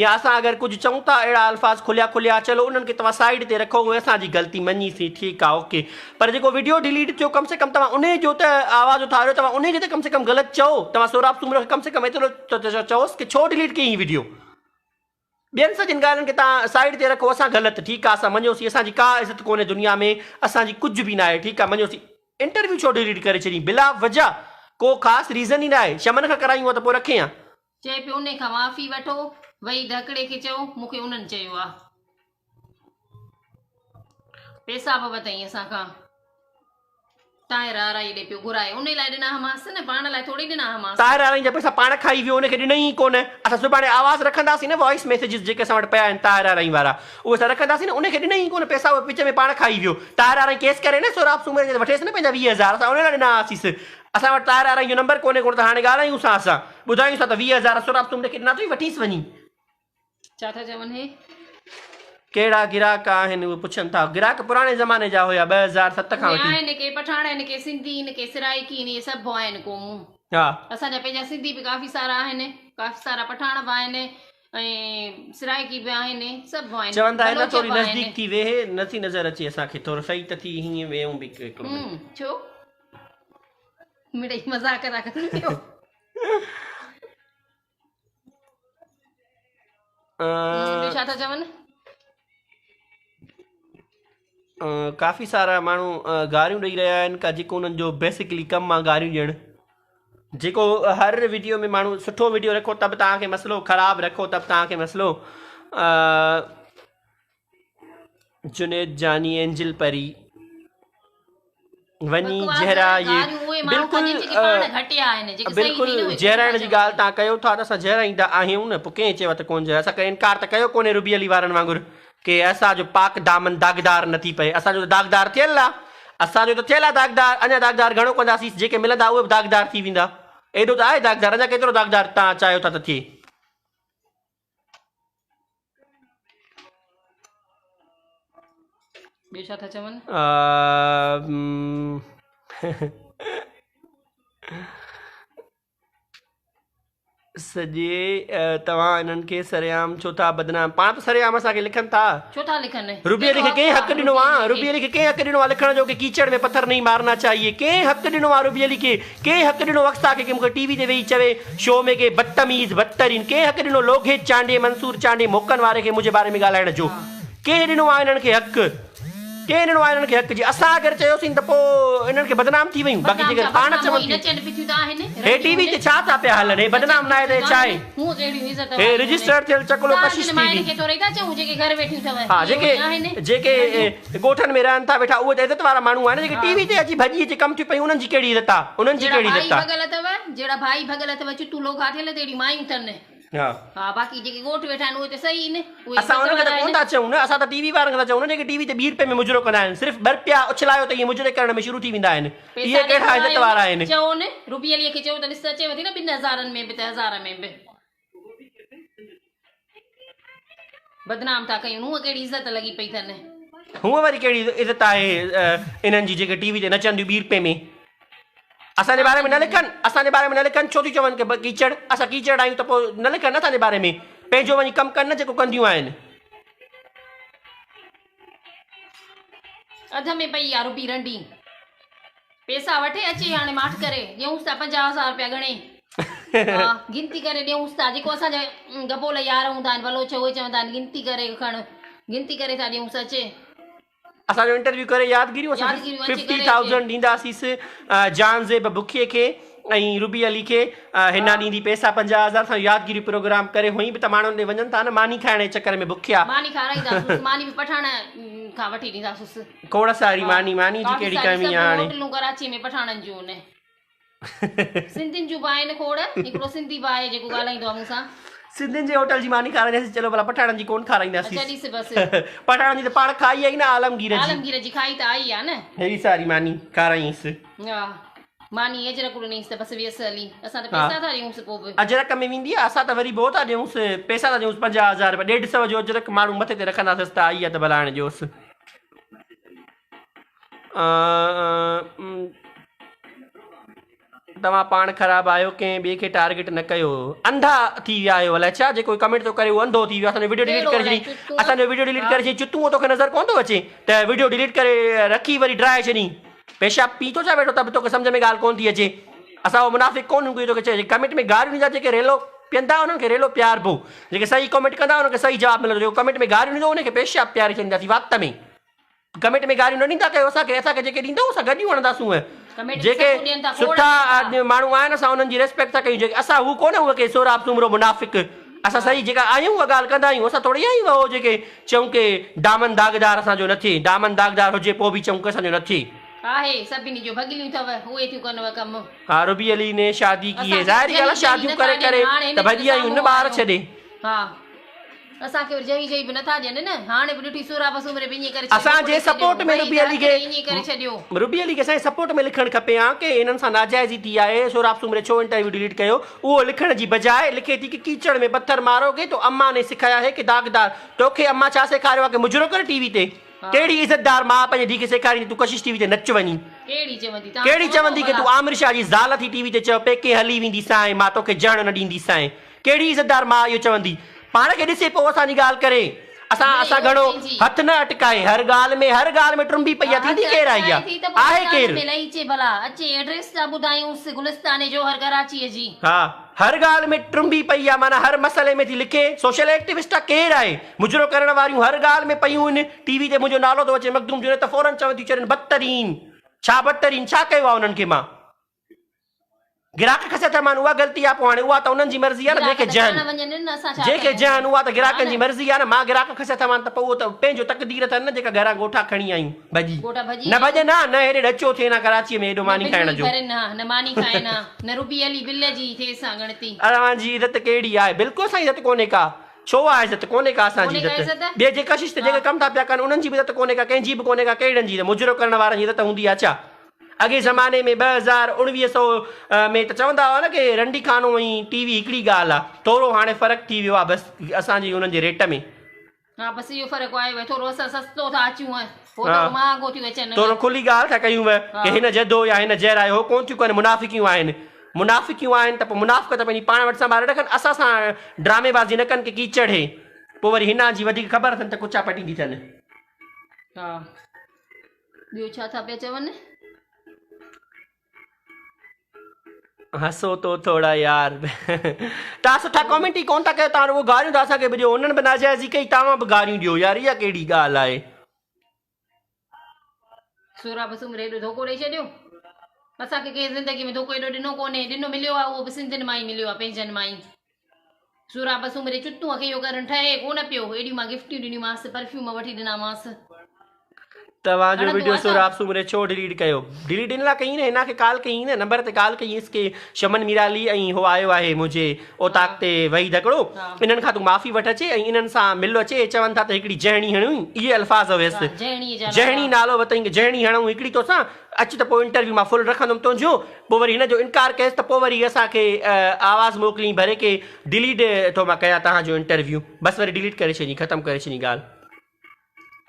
يا اسان اگر ڪجهه چئون ٿا اهڙا الفاظ کليا کليا چلو انهن کي توهان سائيڊ تي رکو اهي اسان جي غلطي مڃي سين ٺيڪ آ اوڪي پر جيڪو وڊيو ڊليٽ ٿيو ڪم سي ڪم توهان انهي جو ته آواز اٿاريو توهان انهي کي ته ڪم سي ڪم غلط چئو توهان سهراب سومرو کي ڪم سي ڪم ايترو ته چئوس ڪي ڇو ڊليٽ ڪئي هي وڊيو ٻين سڄين ڳالهين کي توهان سائيڊ تي رکو اسان غلط ٺيڪ آ اسان مڃيوسين اسان جي ڪا عزت ڪونهي دنيا ۾ اسان جي ڪجهه به ناهي ٺيڪ آ مڃيوسين انٽرويو ڇو ڊليٽ ڪري ڇڏين بلا وجه ڪو خاص ريزن ئي ناهي شمن کان ڪرايون ها ته پوء رکين ها. چئي پيو انهي کان معافي وٺو وحيد هڪڙي کي چئو مون کي انهن چيو آ پيسا به وتئين اسان کان. طاهر آرائي ڏي پيو گهرائي انهي لاء ڏنا هئمانس نه پاڻ لاء ٿوري ڏنا هئمانس. طاهر آرائين جا پئسا پاڻ کائي ويو ان کي ڏنئين ئي ڪونه اسان سڀاڻي آواز رکنداسين نه وائس ميسيجز جيڪي اسان وٽ پيا آهن طاهر آرائين وارا اهي اسان رکنداسين نه ان کي ڏنئين ئي ڪونه پئسا اهي وچ ۾ پاڻ کائي ويو طاهر آرائين ڪيس ڪري نه سهراب سومري تي وٺيس نه پنهنجا 20 هزار اسان ان لاء ڏنا هئاسيس اسان وٽ طاهر آرائين جو نمبر ڪونهي ڪونه ته هاڻي ڳالهايون سان اسان ٻڌايون سان ته 20 هزار سهراب سومري کي ڏنا اٿئي وٺيس وڃي. ڇا ٿا چون هي؟ ڪهڙا گراهڪ آهن اهي پڇن ٿا. گراهڪ پراڻي زماني جا هيا 2007 کان اهي وٺي. آهن ڪي پٺاڻ آهن ڪي سنڌي آهن ڪي سرائيڪي آهن اهي سڀ آهن قومون. ها. اسان جا پنهنجا سنڌي به ڪافي سارا آهن ڪافي سارا پٺاڻ به آهن ۽ سرائيڪي به آهن سڀ آهن چون ٿا هن بلوچ ٿوري به آهن. نزديڪ ٿي ويهي نٿي نظر اچي اسان کي ٿورو صحيح ته ٿي هيئن ويهون به هڪڙو منٽ. ڇو مڙئي مذاق ٿا ڪن پيو. ٻيو ڇا ٿا چون؟ ڪافي سارا ماڻهو گاريون ڏئي رهيا آهن ڪا جيڪو انهن جو بيسڪلي ڪم آ گاريون ڏيڻ جيڪو هر ويڊيو ۾ ماڻهو سٺو ويڊيو رکو ته به توهان کي مسئلو خراب رکو ته به توهان کي مسئلو جنيد جاني اينجل پري وڃي جهرائي بلڪل بلڪل جهرائڻ جي ڳالهه تان ڪيو ٿا ته اسان جهرائيندا آهيون نه پوء ڪنهن چيو ته ڪون جهرائي اسان ڪڏهن انڪار ته ڪيو ڪونهي ربي علي وارن وانگر ڪي اسان جو پاڪ دامن داغدار نه ٿي پئي اسان جو ته داغدار ٿيل آ اسان جو ته ٿيل آ داغدار اڃا داغدار گهڻو ڪنداسين جيڪي ملندا اهي به داغدار ٿي ويندا ايڏو ته آهي داغدار اڃا ڪيترو داغدار تان چاهيو ٿا ته ٿئي. ٻيو ڇا ٿا چون؟ سڄي توهان انهن کي سرعام ڇو ٿا بدنام پاڻ ته سرعام اسان کي لکن ٿا. ڇو ٿا لکن؟ روبي علي کي ڪنهن حق ڏنو آ روبي علي کي ڪنهن حق ڏنو آ لکڻ جو ڪي ڪيچڙ ۾ پٿر نهين مارنا چاهيي ڪنهن حق ڏنو آ روبي علي کي ڪنهن حق ڏنو اقصيٰ کي ڪي مونکي ٽي وي تي ويهي چوي شو ۾ ڪي بدتميز بدترين ڪنهن حق ڏنو لوگهي چانڊيي منصور چانڊيي موڪن واري کي منهنجي باري ۾ ڳالهائڻ جو ڪنهن ڏنو آهي انهن کي حق ڪنهن ڏنو آهي انهن کي حق جي اسان اگر چيوسين ته پوء انهن کي بدنام ٿي ويون باقي جيڪر پاڻ چون ٿيون هي ٽي وي تي ڇا ٿا پيا هلن هي بدنام ناهي ته هي ڇا آهي هي رجسٽرڊ ٿيل چڪلو ڪشش ٽي وي ها جيڪي جيڪي ڳوٺن ۾ رهن ٿا ويٺا اهي ته عزت وارا ماڻهو آهن جيڪي ٽي وي تي اچي ڀڄي اچي ڪم ٿيون پيون انهن جي ڪهڙي عزت آ انهن جي ڪهڙي عزت آ. جهڙا ڀائي ڀڳل اٿو جهڙا ڀائي ڀڳل اٿو چتون لوگها ٿيل تهڙيون مايون اٿن ها ها باقي جيڪي ڳوٺ ويٺا آهن اهي ته صحيح آهن اهي اسان عزت انهن کي ته وارا ڪونه آهن. ٿا چئون نه اسان ته ٽي وي وارن کي ٿا چئون نه جيڪي ٽي وي تي ٻي رپئي ۾ مجرو ڪندا آهن صرف ٻه رپيا اڇلايو ته اهي مجري ڪرڻ ۾ شروع ٿي ويندا آهن اهي پئسا ڏئي ڪهڙا عزت وارا گهرايو آهن. چئو نه روبي علي کي چئو ته ڏس ته اچيو ٿي نه ٻن هزارن ۾ به ته هزار ۾ به. بدنام ٿا ڪيون هونء ڪهڙي عزت لڳي پئي اٿن. هونء وري ڪهڙي عزت آهي انهن جي جيڪي ٽي وي تي نچن ٿيون ٻي رپئي ۾. اسان جي باري ۾ نه لکن اسان جي باري ۾ نه لکن ڇو ٿيون چون ڪي ڪيچڙ اسان ڪيچڙ آهيون ته پوء نه لکن نه اسان جي باري ۾ پنهنجو وڃي ڪم ڪن نه جيڪو ڪنديون آهن. اڌ ۾ پئي آ روبي رنڊي. پيسا وٺي اچي هاڻي ماٺ ڪري ڏيونس ٿا 50 هزار رپيا ڳڻي ها گنتي ڪري ڏيونس ٿا جيڪو اسان جا گبول يار هوندا آهن بلوچ اهي چوندا آهن گنتي ڪري کڻ گنتي ڪري ٿا ڏيونس اچي. اسان جو انٽرويو ڪري يادگيريون اسان ففٽي ٿائوزنڊ ڏينداسيس جان زيب بکي کي ۽ روبي علي کي هنا ڏيندي پيسا 50 هزار اسان يادگيري پروگرام ڪري هئين به ته ماڻهن ڏي وڃن ٿا نه ماني کائڻ جي چڪر ۾ بکيا ماني کارائينداسس ماني به پٺاڻ کان وٺي ڏينداسس کوڙ ساري ماني ماني جي ڪهڙي ڪمي آ هاڻي هوٽلون ڪراچي ۾ پٺاڻن جون آهن سنڌين جون به آهن کوڙ هڪڙو سنڌي به آهي جيڪو ڳالهائيندو آهي مون سان. سنڌين جي هوٽل جي ماني کارائينداسين چلو ڀلا پٺاڻن جي ڪون کارائينداسين. اچا ڏس بس. پٺاڻن جي ته پاڻ کائي آئي نه عالمگير جي. عالمگير جي کائي ته آئي آ نه. هيڏي ساري ماني کارائينس. ها ماني اجرڪ ڏنيس ته بس ويس هلي اسان ته پيسا ٿا ڏيونس پوء به. اجرڪ ۾ ويندي آ اسان ته وري به ٿا ڏيونس پيسا ٿا ڏيونس 50 هزار رپيا ڏيڍ سئو جو اجرڪ ماڻهو مٿي تي رکنداسس ته آئي آ ته ڀلا هاڻي ڏيوس. توهان پاڻ خراب آهيو ڪنهن ٻئي کي ٽارگيٽ نه ڪيو انڌا ٿي ويا آهيو الائي ڇا جيڪو ڪمينٽ ٿو ڪري اهو انڌو ٿي ويو اسان جو وڊيو ڊليٽ ڪري ڇڏي اسان جو وڊيو ڊليٽ ڪري ڇڏي چتون توکي نظر ڪون ٿو اچي ته وڊيو ڊليٽ ڪري رکي وري ڊرائي ڇڏي پيشاب پي ٿو ڇا ويٺو ته به توکي سمجھ ۾ ڳالهه ڪون ٿي اچي اسان اهو منافق ڪون هون توکي چئي ڪمينٽ ۾ گاريون ڏيندا جيڪي ريلو پيئندا انهن کي ريلو پياربو جيڪي صحيح ڪمينٽ ڪندا انهن کي صحيح جواب ملندو جيڪو ڪمينٽ ۾ گاريون ڏيندو ان کي پيشاب پياري ڇڏينداسين وات ۾ ڪمينٽ ۾ گاريون نه ڏيندا ڪيو اسان کي اسان کي جيڪي ڏيندو اسان گڏيون هڻنداسون جيڪي سٺا ماڻهو آهن اسان انهن جي ريسپيڪٽ ٿا ڪيون جيڪي اسان هو ڪونه هو ڪي سهراب سومرو منافق اسان صحيح جيڪا آهيون اها ڳالهه ڪندا آهيون اسان ٿوري آهيون اهو جيڪي چئون ڪي دامن داغدار اسان جو نه ٿئي دامن داغدار هجي پوء به چئون ڪي اسان جو نه ٿئي. آهي سڀني جو ڀڳليون اٿو اهي ٿيون ڪن ڪم. ها ربي علي ني شادي ڪي هي ظاهري ڳالهه آهي شاديون ڪري ڪري ته ڀڄي آيون نه ٻار ڇڏي. ها اسان کي وري جهي جهي به نٿا ڏين نه هاڻي به ڏٺي سهراب سومري به ائين ڪري ڇڏيو اسان جي سپورٽ ۾ ربي علي کي ائين ڪري ڇڏيو. ربي علي کي سائين سپورٽ ۾ لکڻ کپي ها ڪي هنن سان ناجائزي ٿي آهي سهراب سومري ڇو انٽرويو ڊليٽ ڪيو اهو لکڻ جي بجاء لکي ٿي ڪي ڪيچڙ ۾ پٿر ماروگي تو اما ني سکايا هي ڪي داغدار توکي اما ڇا سيکاريو آهي ڪي مجرو ڪر ٽي وي تي ڪهڙي عزتدار ماء پنهنجي ڌيء کي سيکاريندي تون ڪشش ٽي وي تي نچ وڃي ڪهڙي چوندي ڪهڙي چوندي ڪي تون عامر شاهه جي زال ٿي ٽي وي تي چئو پيڪي هلي ويندي سانء مان توکي جهڻ نه ڏيندي سانء ڪهڙي عزتدار ماء اهو چوندي. پاڻ کي ڏسي پوء اسان جي ڳالهه ڪري. اسان اسان گهڻو هٿ نه اٽڪائي. هر ڳالهه ۾ هر ڳالهه ۾ ٽنبي پئي آ. ٿيندي ڪير آهي اها؟ آهي ڪير؟ ها هر ڳالهه ۾ ٽنبي پئي آ معنيٰ هر مسئلي ۾ ٿي لکي. سوشل ايڪٽيوسٽ آ ڪير آهي؟ مجرو ڪرڻ واريون هر ڳالهه ۾ پيون آهن. ٽي وي تي منهنجو نالو ٿو اچي مخدوم جنيد ته فورن چون ٿيون چرين بدترين. ڇا بدترين؟ ڇا ڪيو آ انهن کي مان؟ گراهڪ کسي ٿا مان اها غلطي آ پوء هاڻي اها ته انهن جي مرضي آ نه جنهن کي جهن جنهن کي جهن اها ته گراهڪن جي مرضي آ نه مان گراهڪ کسي ٿا مان ته پوء اهو ته پنهنجو تقدير اٿن نه جيڪا گهران ڳوٺا کڻي آيون ڀڄي نه ڀڄن ها نه هيڏي ڏچو ٿين ها ڪراچيء ۾ ايڏو ماني کائڻ جو. اوهان جي عزت ڪهڙي آهي بلڪل اسان جي عزت ڪونهي ڪا ڇو آهي عزت ڪونهي ڪا اسان جي عزت ٻئي جي ڪشش ته جيڪي ڪم ٿا پيا ڪن انهن جي به عزت ڪونهي ڪا ڪنهن جي به ڪونهي ڪا ڪهڙن جي مجرو ڪرڻ وارن جي عزت هوندي آ ڇا. اڳئين زماني ۾ 2019 سو ۾ ته چوندا هئا نه ڪي رنڊي خانو ۽ ٽي وي هڪڙي ڳالهه آ ٿورو هاڻي فرق ٿي ويو آ بس اسان جي انهن جي ريٽ ۾. ها بس اهو فرق آيو آهي ٿورو اسان سستو ٿا اچون هو ٿورو مهانگو ٿيون اچن. ٿورو کلي ڳالهه ٿا ڪيون ڪي هن جڌو يا هن جهرايو هو ڪون ٿيون ڪن منافقيون آهن منافقيون آهن ته پوء منافقت پنهنجي پاڻ وٽ سنڀالي رکن اسان سان ڊرامي بازي نه ڪن ڪي ڪيچڙ هي پوء وري هنان جي وڌيڪ خبر اٿن ته ڪچا پٽيندي اٿن. ها. ٻيو ڇا ٿا پيا چون؟ هسو تو ٿوڙا يار تان سٺا ڪامينٽ ئي ڪون ٿا ڪيو تان رڳو گاريون ٿا اسان کي به ڏيو انهن به ناجائزي ڪئي توهان به گاريون ڏيو يار اها ڪهڙي ڳالهه آهي. سهراب سومري ايڏو ڌوڪو ڏئي ڇڏيو اسان کي ڪنهن زندگي ۾ ڌوڪو ايڏو ڏنو ڪونهي ڏنو مليو آهي اهو به سنڌين مان ئي مليو آهي پنهنجن مان ئي. سهراب سومري چتونء کي اهو ڪرڻ ٺهي ڪونه پيو. ايڏيون مان گفٽيون ڏنيونمانس، پرفيوم وٺي ڏنامانس. توهان جو هڻندو وڊيو آ ڇا؟ سهراب سومري ڇو ڊليٽ ڪيو؟ ڊليٽ ان لاء ڪئي نه هن کي ڪال ڪئي نه نمبر تي ڪال ڪئيس ڪي شمن ميرالي ۽ هو آيو آهي منهنجي اوطاق تي وحيد هڪڙو انهن کان تون معافي وٺ اچي ۽ انهن سان مل اچي اهي چون ٿا ته هڪڙي جهڻي هڻون اهي الفاظ هيس جهڻي نالو وتئين جهڻي هڻون هڪڙي توسان اچ ته پوء انٽرويو مان فل رکندم تنهنجو پوء وري هن جو انڪار ڪيس ته پوء وري اسان کي آواز موڪلين ڀري ڪي ڊليٽ ٿو مان ڪيان توهان جو انٽرويو بس وري ڊليٽ ڪري ڇڏين ختم ڪري ڇڏين ڳالهه.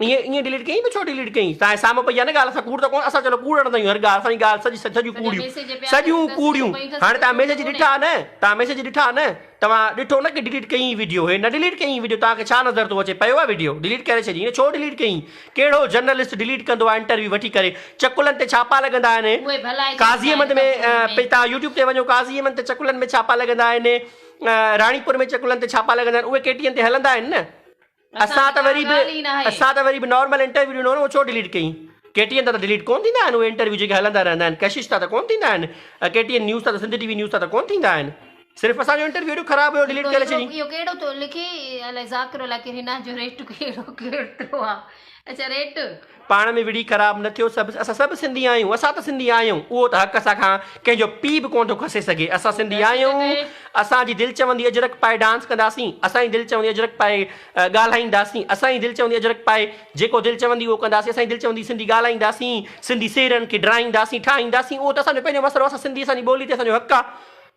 ائين ائين ڊليٽ ڪيائين به ڇو ڊليٽ ڪيائين تان سامهون پئي آ نه ڳالهه اسان ڪوڙ ته ڪون اسان چلو ڪوڙ هڻندا آهيون هر ڳالهه اسان جي ڳالهه سڄي سڄيون ڪوڙيون سڄيون ڪوڙيون هاڻي تان ميسيج ڏٺا نه تان ميسيج ڏٺا نه توهان ڏٺو نه ڪي ڊليٽ ڪيائين ويڊيو هي نه ڊليٽ ڪيائين ويڊيو توهان کي ڇا نظر ٿو اچي پيو آ ويڊيو ڊليٽ ڪري ڇڏي ڇو ڊليٽ ڪيائين ڪهڙو جرنلسٽ ڊليٽ ڪندو آ انٽرويو وٺي ڪري چڪلن تي ڇاپا لڳندا آهن قاضي احمد ۾ تان يوٽيوب تي وڃو قاضي احمد تي چڪلن ۾ ڇاپا لڳندا آهن راڻيپور ۾ چڪلن تي ڇاپا لڳندا آهن اهي ڪي ٽي اين تي هلندا آهن نه اسان ته وري به اسان ته وري به نارمل انٽرويو ڏنو نه اهو ڇو ڊليٽ ڪئين ڪي ٽي اين تان ته ڊليٽ ڪون ٿيندا آهن اهي انٽرويو جيڪي هلندا رهندا آهن ڪشش تان ته ڪون ٿيندا آهن ڪي ٽي اين نيوز تان ته سنڌ ٽي وي نيوز تان ته ڪون ٿيندا آهن صرف اسان جو انٽرويو ايڏو خراب هيو ڊليٽ ڪري ڇڏين. اهو ڪهڙو ٿو لکي الائي ذاڪر الائي ڪير هن جو ريٽ ڪهڙو ڪيترو آ اڇا ريٽ. پاڻ ۾ وڙهي خراب نه ٿيو سڀ اسان سڀ سنڌي آهيون اسان ته سنڌي آهيون اهو ته حق اسان کان ڪنهن جو پيء به ڪونه ٿو کسي سگهي اسان سنڌي آهيون اسان جي دل چوندي اجرڪ پائي ڊانس ڪنداسين اسان جي دل چوندي اجرڪ پائي ڳالهائينداسين اسان جي دل چوندي اجرڪ پائي جيڪو دل چوندي اهو ڪنداسين اسان جي دل چوندي سنڌي ڳالهائينداسين سنڌي سيرن کي ڊرائينداسين ٺاهينداسين اهو ته اسان جو پنهنجو مسئلو اسان سنڌي اسان جي ٻولي تي اسان جو حق آهي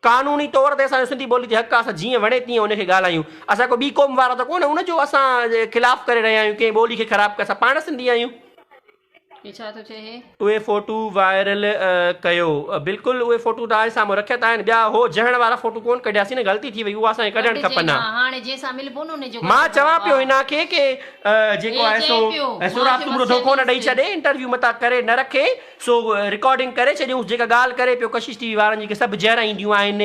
قانوني طور تي اسان جو سنڌي ٻولي تي حق آهي اسان جيئن وڻي تيئن ان کي ڳالهايون اسان ڪو ٻي قوم وارا ته ڪونه ان جو اسان خلاف ڪري رهيا آهيون ڪنهن ٻولي کي خراب ڪري اسان پاڻ سنڌي آهيون. هي ڇا ٿو چئي هي. اهي فوٽو وائرل ڪيو. بلڪل اهي فوٽو توهان جي سامهون رکيا ته آهن ٻيا هو جهڻ وارا فوٽو ڪون ڪڍياسين نه غلطي ٿي وئي اهو اسان کي ڪڍڻ کپن ها. هاڻي جنهن سان ملبو نه ان جو مان چوان پيو هن کي ڪي جيڪو آهي سو سهراب سومرو ڌوڪو نه ڏئي ڇڏي انٽرويو متان ڪري نه رکي سو رڪارڊنگ ڪري ڇڏيونس جيڪا ڳالهه ڪري پيو ڪشش ٽي وي وارن جي کي سڀ جهر اينديون آهن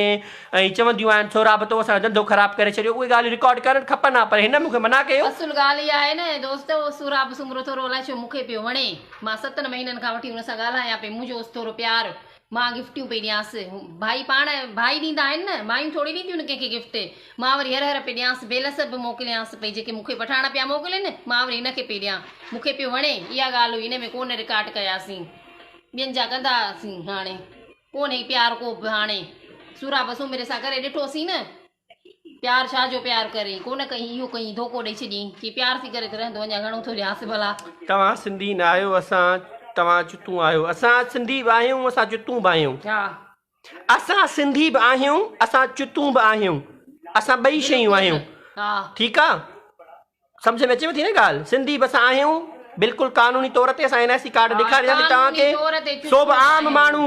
۽ چونديون آهن سهراب تو اسان جو ڌنڌو خراب ڪري ڇڏيو اهي ڳالهيون رڪارڊ ڪرڻ کپن ها پر هن مون کي منع ڪيو. اصل ڳالهه اها آهي نه دوست اهو سهراب سومرو ٿورو الائي ڇو مون کي پيو وڻي مان ستن مهينن کان وٺي ان سان ڳالهايان پئي منهنجو اوس ٿورو پيار مان گفٽيون پئي ڏيانس ڀائي پاڻ ڀائي ڏيندا آهن نه مايون ٿوري ڏينديون آهن ڪنهن کي گفٽ مان وري هر هر پئي ڏيانس بيلس به موڪليانس پئي جيڪي مون کي پٺاڻ پيا موڪلين مان وري هن کي پئي ڏيان مون کي پيو وڻي اها ڳالهه هئي ان ۾ ڪونه رڪارڊ ڪياسين ٻين جا ڪندا هئاسين هاڻي ڪونهي پيار ڪو به هاڻي سهراب سومري سان ڪري ڏٺوسين نه پيار ڇا جو پيار ڪرين ڪونه ڪئين اهو ڪئين ڌوڪو ڏئي ڇڏيئين چي پيار ٿي ڪري ته رهندو اڃا گهڻو ٿو ڏيانس ڀلا. توهان سنڌي نه آهيو اسان توهان چتون آهيو اسان سنڌي به آهيون اسان چتون به آهيون. ها. اسان سنڌي به آهيون اسان چتون به آهيون اسان ٻئي شيون آهيون ٺيڪ آ سمجھ ۾ اچيو ٿي نه ڳالهه سنڌي به اسان آهيون بلڪل قانوني طور تي اسان اين آء سي ڪارڊ ڏيکارينداسين توهان کي سو به عام ماڻهو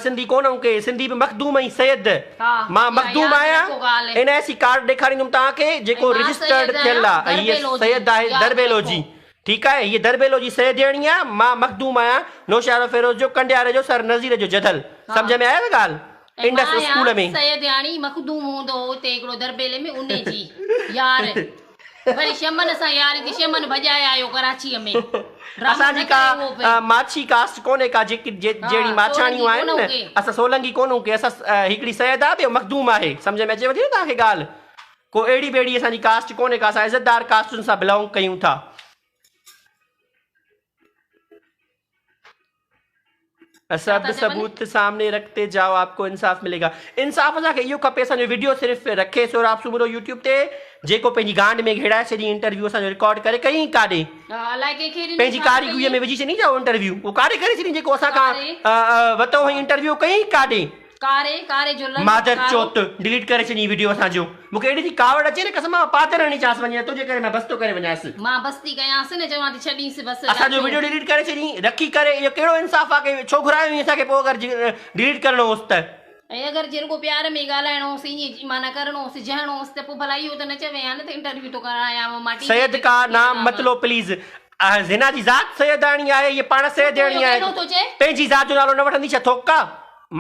سنڌي ڪونه آهيون ڪي سنڌي به مخدوم ۽ سيد مان مخدوم آهيان اين آء سي ڪارڊ ڏيکاريندم توهان کي جيڪو رجسٽرڊ ٿيل آ هي سيد آهي درٻيلو جي ٺيڪ آهي هيء درٻيلو جي سيدياڻي آ، مان مخدوم آهيان، نوشهروفيروز جو، ڪنڊياري جو، سر نذير جو جڌل. سمجهه ۾ آيو ڳالهه؟ ۽ انڊس مان اسڪول آهيان ۾. سيدياڻي، مخدوم هوندو هو اتي هڪڙو درٻيلي ۾ انهي جي يار. وري شمن سان ياري ٿي، شمن ڀڄائي آيو ڪراچيء ۾. ڊرامو اسان جي نه ڪا ڪري اهو به. ماڇي ڪاسٽ ڪونهي ڪا جيڪي جهڙي ها ماڇاڻيون سولنگي آهن ڪونه نه، هو ڪي. اسان سولنگي ڪونهون ڪي، اسان هڪڙي سيد آ ٻيو مخدوم آهي. سمجهه ۾ اچيو ٿي نه توهان کي ڳالهه؟ ڪو اهڙي ٻهڙي اسان جي ڪاسٽ ڪونهي ڪا اسان عزتدار ڪاسٽن سان بلانگ ڪيون ٿا. ڇا سب ٿا چون؟ ثبوت سامني رکتي جائو آپ ڪو انصاف ملي گا انصاف اسان کي اهو کپي اسان جو وڊيو صرف رکي سهراب سومرو يوٽيوب تي جيڪو پنهنجي گانڊ ۾ گهيڙائي ڇڏي انٽرويو اسان جو رڪارڊ ڪري ڪئين ڪاڏي ها الائي ڪنهن کي ڏني پنهنجي ڇا ٿو ڪاري گوئي ڪئين ۾ وجهي ڇڏي ڇا انٽرويو اهو ڪاڏي ڪري ڇڏي جيڪو اسان کان ڪاري وتو هئين انٽرويو ڪئين ڪاڏي. ڪاري ڪاري جو لنڊ مادر ڪارو. چوت ڊليٽ ڪري ڇڏين وڊيو اسان جو مون کي اهڙي ٿي ڪاوڙ اچي نه قسم مان پادر هڻي چانس وڃي تنهنجي ڪري مان بس ٿو ڪري وڃانس. مان بس ٿي ڪيانس نه چوان ٿي ڇڏينس بس اسان جو لاچو. وڊيو ڊليٽ ڪري ڇڏين رکي ڪري اهو ڪهڙو انصاف آ ڪي ڇو گهرايو هئين اسان کي پوء اگر ڊليٽ ڪرڻو هوس ته. ۽ اگر جي رڳو پيار ۾ ڳالهائڻو هوس ائين معنيٰ ڪرڻو هوس جهڻو هوس ته پوء ڀلا اهو ته نه چوين ها نه ته انٽرويو ٿو ڪرايانو مان ٽي وي سيد تي ڪا ٿي نام هلان مت لو پليز زنا جي ذات سيداڻي آهي هيء پاڻ تون اهو سيدياڻي آهي ڪهڙو ٿو چئي. پنهنجي ذات جو نالو نه وٺندي ڇا ٿوڪا.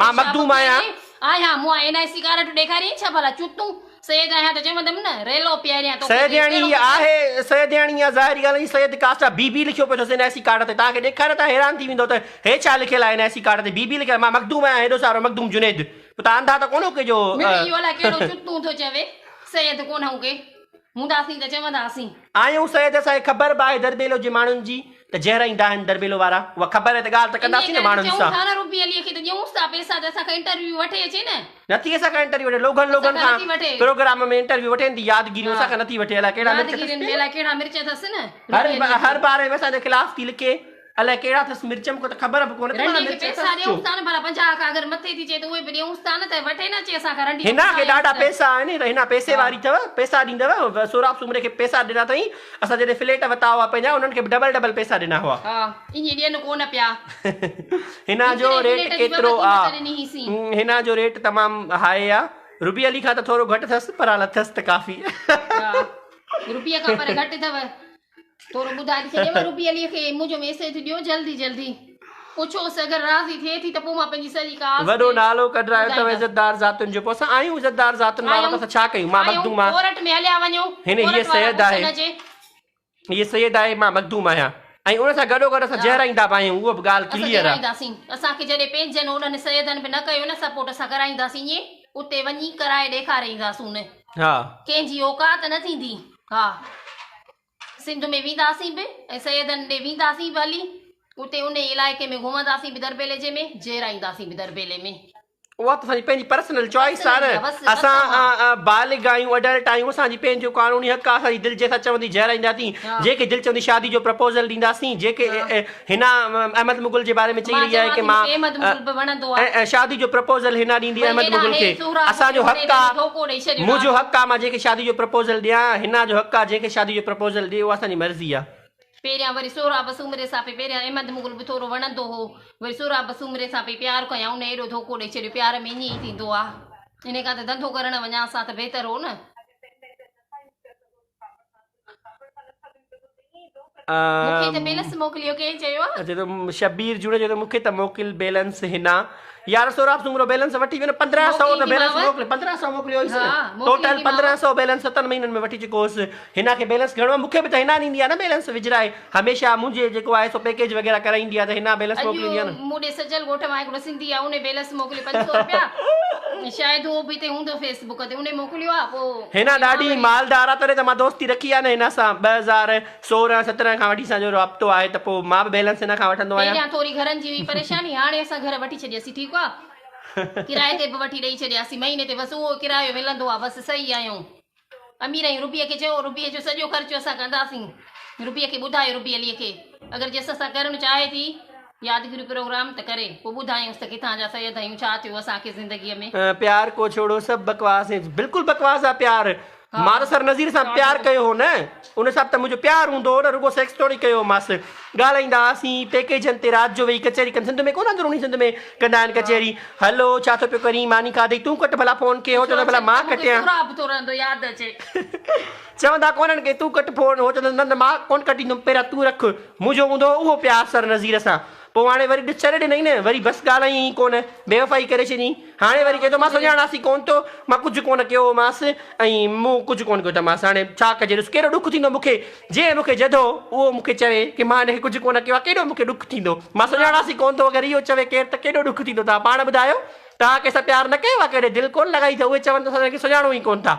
مان مخدوم آهيان. آهيان مون اين آء سي ڪارڊ ڏيکاريئين ڇا ڀلا چتون سيد آهيان ته چوندم نه ريلو پياريان توکي ته سيدياڻي ڪهڙو هيء ٿو چئين. آهي سيدياڻي آ ظاهري ڳالهه آهي سيد ڪاسٽ آ بي بي لکيو پيو اٿس اين آء سي ڪارڊ تي توهان کي ڏيکاريان توهان حيران ٿي ويندو ته هي ڇا لکيل آهي اين آء سي ڪارڊ تي بي بي لکيل آهي مان مخدوم آهيان هيڏو سارو مخدوم جنيد پوء توهان انڌا ته ڪونه ڪي جو مڙئي اهو الائي ڪهڙو چتون ٿو چوي سيد ڪونه هون ڪي هونداسين ته چونداسين. آهيون سيد اسان کي خبر به آهي درٻيلو جي ماڻهن جي ته جهرائيندا آهن درٻيلو وارا اها خبر آهي ته ڳالهه ته انهيء ڪنداسين نه ڪري ته ماڻهن چئون سان. ٿا نه روبي عليء کي ته ڏيونس ٿا پئسا ته اسان کان انٽرويو وٺي اچي نه. نٿي اسان کان انٽرويو وٺي لوگهن اسان لوگهن کان کان نٿي وٺي. پروگرام ۾ انٽرويو وٺين ٿي يادگيريون ها اسان کان نٿي وٺي الائي ڪهڙا مرچ اٿس يادگيرين ۾ پيل. الائي ڪهڙا مرچ اٿس نه هر روبي عليء کي. هر باري ۾ اسان جي خلاف ٿي لکي. الائي ڪهڙا اٿس مرچ مون کي ته خبر به ڪونهي ته معنيٰ رنڊي کي مرچ پئسا اٿس ڇو. ڏيونس ٿا نه ڀلا 50 کان اگر مٿي ٿي چئي ته اهي به ڏيونس ٿا نه ته وٺي نه اچي اسان کان رنڊي کي حنا کي ڏاڍا پسايونس ته. پئسا آهن حنا پئسي ها. واري اٿو پئسا ڏيندو سهراب سومري کي پئسا ڏنا اٿئي اسان جڏهن فليٽ وتا هئا پنهنجا انهن کي به ڊبل ڊبل پئسا ڏنا هئا. ها ائين ڏين ڪونه پيا. حنا جو هڪڙي ريٽ فليٽ جي ٻه ڪيترو ٻه آ. قيمت ڏني هئي سين. حنا جو ريٽ تمام هاء آ روبي علي کان ته ٿورو گهٽ اٿس پر حال اٿس ته ڪافي. ها روبي کان پر گهٽ اٿو. ٿورو ٻڌائي ته ڇڏيو روبي علي کي منهنجو ميسيج ڏيو جلدي جلدي پڇوس اگر راضي ٿئي ٿي ته پوء مان پنهنجي سڄي ڪا آس وڏو نالو ڪڍرايو اٿو عزتدار ذاتن جو پوء اسان آهيون عزتدار ذاتن وارا ته اسان ڇا ڪيون مان مخدوم آهيان ڪورٽ ۾ هليا وڃو هن هيء سيد آهي هيء سيد آهي مان مخدوم آهيان ۽ ان سان گڏو گڏ اسان جهرائيندا به آهيون اهو به ڳالهه اسان ڪليئر آهي. جهرائينداسين اسان کي جڏهن پنهنجن انهن سيدن به نه ڪيو نه سپورٽ اسان ڪرائينداسين ائين اتي وڃي ڪرائي ڏيکاري اينداسون ها. ڪنهن جي اوقات نه ٿيندي ها. سنڌ ۾ وينداسين به ۽ سيدن ڏي وينداسين به هلي اتي انهي علائقي ۾ گهمنداسين به درٻيلي جي ۾ جهرائينداسين به درٻيلي ۾. اها ته اسان جي پنهنجي پرسنل چوائس آهي نه اسان بالغ آهيون اڊلٽ آهيون اسان جي پنهنجو قانوني حق آهي اسان جي دل جنهن سان چوندي جهرائينداسين جنهن کي دل چوندي شادي جو پرپوزل ڏينداسين جنهن کي حنا احمد مغل جي باري ۾ چئي رهي آهي ڪي مان شادي جو پرپوزل حنا ڏيندي احمد مغل کي اسان جو حق آ منهنجو حق آ مان جنهن کي شادي جو پرپوزل ڏيان حنا جو حق آ جنهن کي شادي جو پرپوزل ڏي اها اسان جي مرضي آ. پهريان وري سهراب سومري سان پئي پهريان احمد مغل به ٿورو وڻندو هو وري سهراب سومري سان پئي پيار ڪيائون ان ايڏو ڌوڪو ڏئي ڇڏيو پيار ۾ ائين ئي ٿيندو آ انهي کان ته ڌنڌو ڪرڻ وڃانس ها ته بهتر هو نه. مون کي ته بيلنس موڪليو ڪنهن چيو آ. چي ٿو شبير جوڻيجو چي ٿو مون کي ته موڪل بيلنس حنا يار سهراب سومرو بيلنس وٺي ويو نه 15 سئو ته بيلنس موڪل 15 سئو موڪليو هيس نه ٽوٽل 15 سئو بيلنس ستن مهينن ۾ وٺي چڪو هوس حنا کي بيلنس گهڻو آ مون کي به ته حنا ڏيندي آ نه بيلنس وجهرائي هميشه منهنجي جيڪو آهي سو پيڪيج وغيره ڪرائيندي آ ته حنا بيلنس موڪليندي آ نه. اڄ مون ڏي سچل ڳوٺ مان هڪڙو سنڌي آ انهي بيلنس موڪليو 500 روپيا شايد هو به هتي هوندو فيس بڪ تي انهي موڪليو آ پو حنا ڏاڍي مالدار آ تڏهن ته مان دوستي رکي آ نه حنا سان 2016 17 کان وٺي اسان جو رابطو آهي ته پو مان به بيلنس حنا کان وٺندو آهيان. پهريان ٿوري گهرن جي هئي پريشاني هاڻي اسان گهر وٺي ڇڏياسين ٺيڪ آ ڪرائي تي به وٺي ڏئي ڇڏياسين مهيني تي بس اهو ڪرايو ملندو آ بس صحيح آهيون. امير ۽ روبيء کي چيو، روبيء جو سڄو خرچ اسان ڪنداسين. روبيء کي ٻڌايو روبي عليء کي اگر جي اسان سان ڪرڻ چاهي ٿي يادگيري پروگرام ته ڪري. پوء ٻڌايونس ته ڪٿان جا سيد آهيون ڇا ٿيو اسان کي زندگيء ۾. پيار ڪو ڇوڙو سب بڪواس هي بلڪل بڪواس آ پيار مان ته سر نظير سان پيار ڪيو هو نه ان حساب ته منهنجو پيار هوندو هو نه رڳو سيڪس ٿوري ڪيو هومانس ڳالهائيندا هئاسين پيڪيجن تي رات جو ويهي ڪچهري ڪن سنڌ ۾ ڪونه اندروني سنڌ ۾ ڪندا آهن ڪچهري هلو ڇا ٿو پيو ڪرين ماني کاڌئي تون ڪٽ ڀلا فون کي هو چوندو ڀلا مان ڪٽيان. چوندا ڪونهن ڪي تون ڪٽ فون هو چوندو نه نه مان ڪونه ڪٽيندم پهريان تون رک منهنجو هوندو هو اهو پيار سر نظير سان پوء هاڻي وري ڏس ڇڏي ڏنئي نه وري بس ڳالهايائين ئي ڪونه بيوفائي ڪري ڇڏيائين هاڻي وري چئي ٿو مان سڃاڻانس ئي ڪونه ٿو مان ڪجهه ڪونه ڪيو هومانس ۽ مون ڪجهه ڪونه ڪيو ته مانس هاڻي ڇا ڪجي ڏس ڪيڏو ڏک ٿيندو مون کي جنهن مون کي جڌو اهو مون کي چوي ڪي مان هن کي ڪجهه ڪونه ڪيو آهي ڪيڏو مون کي ڏک ٿيندو مان سڃاڻانس ئي ڪونه ٿو اگر اهو چوي ڪير ته ڪيڏو ڏک ٿيندو توهان پاڻ ٻڌايو توهان ڪنهن سان پيار نه ڪيو آهي ڪڏهن دل ڪونه لڳائي اٿو اهي چون ته اسان هن کي سڃاڻون ئي ڪونه ٿا.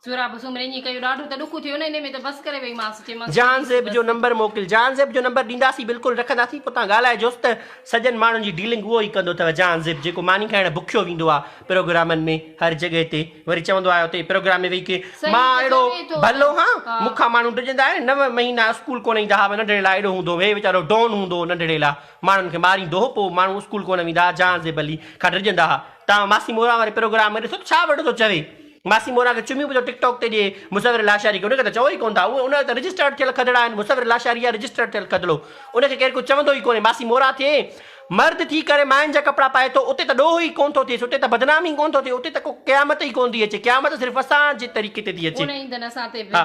سهراب سومري ائين ڪيو ڏاڍو ته ڏک ٿيو نه انهي ۾ ته بس ڪري وئي مانس چيمانس جهانزيب جو نمبر موڪل جهانزيب جو نمبر ڏينداسين بلڪل رکنداسين پوء توهان ڳالهائجوس ته سڄن ماڻهن جي ڊيلنگ اهو ئي ڪندو اٿو جهانزيب جيڪو ماني کائڻ بکيو ويندو آهي پروگرامن ۾ هر جڳهه تي وري چوندو آهي اتي پروگرام ۾ ويهي ڪي مان اهڙو ڀلو هان مون کان ماڻهو ڊڄندا آهن نو مهينا اسڪول ڪونه ايندا ها ننڍڙي لاء اهڙو هوندو هو هي ويچارو ڊون هوندو هو ننڍڙي لاء ماڻهن کي ماريندو هو پوء ماڻهو اسڪول ڪونه ويندا ها جهانزيب علي کان ڊڄندا ها توهان ماسي موران واري پروگرام ۾ ڏسو ته ڇا وڏو ٿو چوي ماسي موران کي چميون به ٿو ٽڪ ٽاڪ تي ڏئي مصور لاشاري کي ان کي ته چئو ئي ڪونه ٿا اهي ان جا ته رجسٽرڊ ٿيل کدڙا آهن مصور لاشاري آهي رجسٽرڊ ٿيل کدڙو ان کي ڪير ڪجهه چوندو ئي ڪونهي ماسي موران ٿئي مرد ٿي ڪري ماين جا ڪپڙا پائي ٿو اتي ته ڏوهه ئي ڪونه ٿو ٿئيس اتي ته بدنامي ئي ڪونه ٿو ٿئي اتي ته ڪو قيامت ئي ڪونه ٿي اچي قيامت صرف اسان جي طريقي تي ٿي اچي ڪونه ايندن اسان تي به ها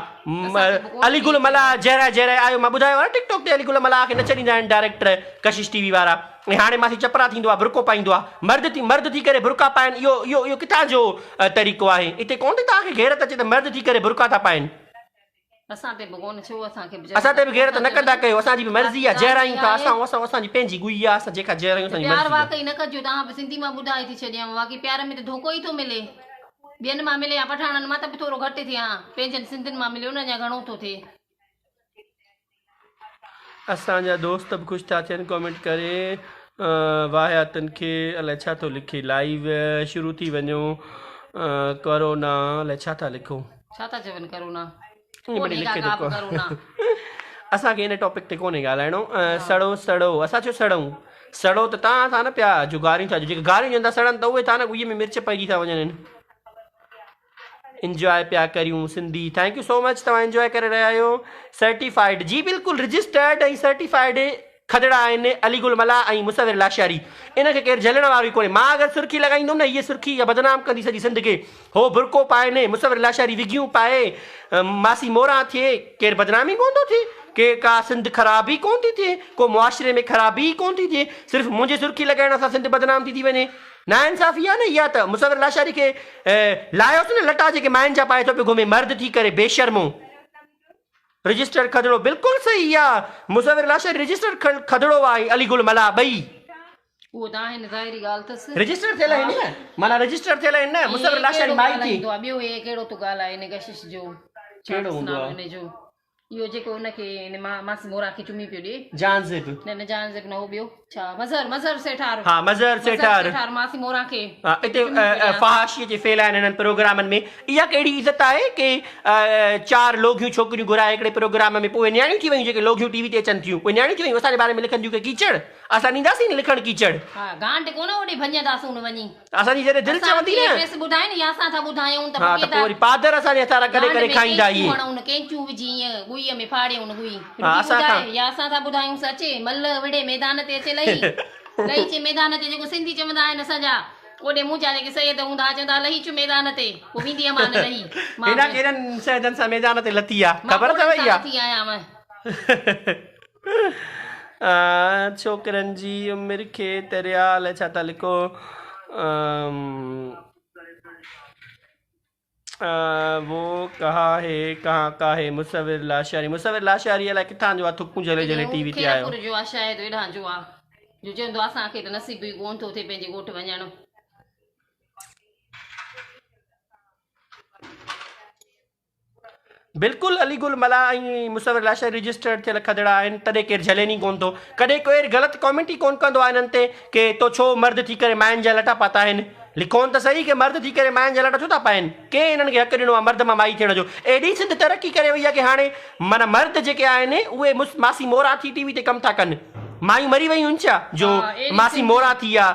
اسان تي به ڪونه علي ٿي گل اچي. ملاح جهرائي جهرائي آيو مان ٻڌايو آهي نه ٽڪ ٽاڪ تي علي گل ملاح کي نه ڇڏيندا آهن ڊائريڪٽر ڪشش ٽي وي وارا ۽ هاڻي ماسي چپرا ٿيندو آهي برقعو پائيندو آهي مرد ٿي مرد ٿي ڪري برقعا پائن اهو اهو اهو ڪٿان جو طريقو آهي اتي ڪونه ٿي توهان کي غيرت اچي ته مرد ٿي ڪري برقعا ٿا پائن. اسان تي به ڪونه ڇو اسان کي به اسان تي به غيرت نه ڪندا ڪيو اسان جي به مرضي آ جهرايون ٿا اسان اسان اسان جي پنهنجي ڳوئي آ اسان جيڪا جهرايون اسان جي پيار مرضي آ. واقعي نه ڪجو توهان به سنڌي مان ٻڌائي ٿي ڇڏيانو واقعي پيار ۾ ته ڌوڪو ئي ٿو ملي ٻين مان ملي يا پٺاڻن مان ته به ٿورو گهٽ ٿئي ها پنهنجن سنڌين مان مليو نه اڃا گهڻو ٿو ٿئي. اسان جا دوست به خوش ٿا ٿين ڪامينٽ ڪري واهياتن کي الائي ڇا ٿو لکي لائيو شروع ٿي وڃو ڪورونا الائي ڇا ٿا لکو. ڇا ٿا چون ڪرونا ائين ڪونهي ڪا لکي ڪا ٿو به ڪرونا. اسان کي ان ٽاپڪ تي ڪونهي ڳالهائڻو. سڙو سڙو اسان ڇو سڙون؟ سڙو ته توهان ٿا نه پيا جو گاريون ٿا ڏيو. جيڪي گاريون ڏين ٿا سڙن ته اهي ٿا نه ڳوهي ۾ مرچ پئجي ٿا وڃن. انجواء پيا ڪريون Sindhi thank you so much توهان انجواء ڪري رهيا آهيو. سرٽيفائيڊ جي بلڪل رجسٽرڊ ۽ سرٽيفائيڊ کدڙا آهن علي گل ملاح ۽ مصور لاشاري ان کي ڪير جهلڻ وارو ئي ڪونهي مان اگر سرخي لڳائيندم نه هيء سرخي اها بدنام ڪندي سڄي سنڌ کي هو برقعو پائي نه مصور لاشاري وگيون پائي ماسي موران ٿئي ڪير بدنام ئي ڪونه ٿو ٿئي ڪي ڪا سنڌ خراب ئي ڪونه ٿي ٿئي ڪو معاشري ۾ خرابي ئي ڪونه ٿي ٿئي صرف منهنجي سرخي لڳائڻ سان سنڌ بدنام ٿي ٿي وڃي ناانصافي آهي نه اها ته مصور لاشاري کي لاهيوس نه لٽا جيڪي ماين جا پائي ٿو پيو گهمي مرد ٿي ڪري بيشرمو. رجسٽر کدڙو بلڪل صحيح آ مصور لاشاري رجسٽر کدڙو آ ۽ علي گل ملاح ٻئي. اهو ته آهن ظاهري ڳالهه اٿس. رجسٽر ٿيل آهن نه معنيٰ رجسٽر ٿيل آهن نه مصور لاشاري مائي ٿي. ٻيو هي ڪهڙو ٿو ڳالهائي هن ڪشش جو ڇا ڪهڙو اٿس هوندو نالو آ. هن جو اهو جيڪو هن کي هن ماسي موران کي چمي پيو ڏي. جهانزيب. نه نه جهانزيب نه هو ٻيو. ڇا مظهر مظهر سيٺار. ها مظهر سيٺار. سيٺار ماسي موران کي. ها اتي فحاشي جي ڦهلائن هنن پروگرامن ۾ اها ڪهڙي عزت آهي ڪي چار لوگهيون ڇوڪريون گهرائي هڪڙي پروگرام ۾ پوء اهي نياڻيون ٿي ويون جيڪي لوگهيون ٽي وي تي اچن ٿيون اهي نياڻيون ٿي ويون اسان جي باري ۾ لکن ٿيون ڪي ڪيچڙ اسان ڏينداسين نه لکڻ ڪيچڙ. ها گانڊ ڪونه اوڏي ڀڃنداسون وڃي. اسان جي جڏهن دل اسان چوندي کي نه. ايڊريس ٻڌائين يا اسان ٿا ٻڌايون ته ها پوء ته پوء وري پادر اسان جي هٿارا ڪري گانڊ ڪري ۾ کائيندا ڪينچون اهي. هڻون ڪينچون وجهي ائين ڳوئيء ۾ ڦاڙيون ڳوئي ها رڳي اسان کان. ٻڌائي يا اسان ٿا ٻڌايونس اچي مل وڙهي ميدان تي اچي لهي لهي اچي ميدان تي جيڪو سنڌي چوندا آهن اسان جا اوڏي منهنجا جيڪي سيد هوندا ها چوندا ها لهي اچ ميدان تي پوء ويندي امان لهي مان هيڏا به ڪهڙن سيدن سان ميدان تي لٿي آ مان خبر اٿو ڪوڙن سان اها. لٿي آهيان مان. ڇوڪرن جي عمر کي ته ريال ڇا ٿا لکو وو ڪها هي ڪهان ڪا هي مصور لاشاري مصور لاشاري الائي ڪٿان جو آ ٿڪون جهلي جهلي ٽي وي تي آيو. خيرپور جو آ شايد ايڏانهن جو آ جو چوندو آ اسان کي ته نصيب ئي ڪون ٿو ٿئي پنهنجي ڳوٺ وڃڻ. بلڪل علي گل ملاح ۽ مصور لاشاري رجسٽرڊ ٿيل کدڙا آهن تڏهن ڪير جهلين ئي ڪون ٿو ڪڏهن ڪير غلط ڪامينٽ ئي ڪون ڪندو آهي انهن تي ڪي تو ڇو مرد ٿي ڪري ماين جا لٽا پاتا آهن لکون ته سهي ڪي مرد ٿي ڪري ماين جا لٽا ڇو ٿا پائين ڪنهن انهن کي حق ڏنو آهي مرد مان مائي ٿيڻ جو ايڏي سنڌ ترقي ڪري وئي آهي ڪي هاڻي معنيٰ مرد جيڪي آهن اهي ماسي مورا ٿي ٽي وي تي ڪم ٿا ڪن مايون مري ويون آهن ڇا جو ماسي مورا ٿي آ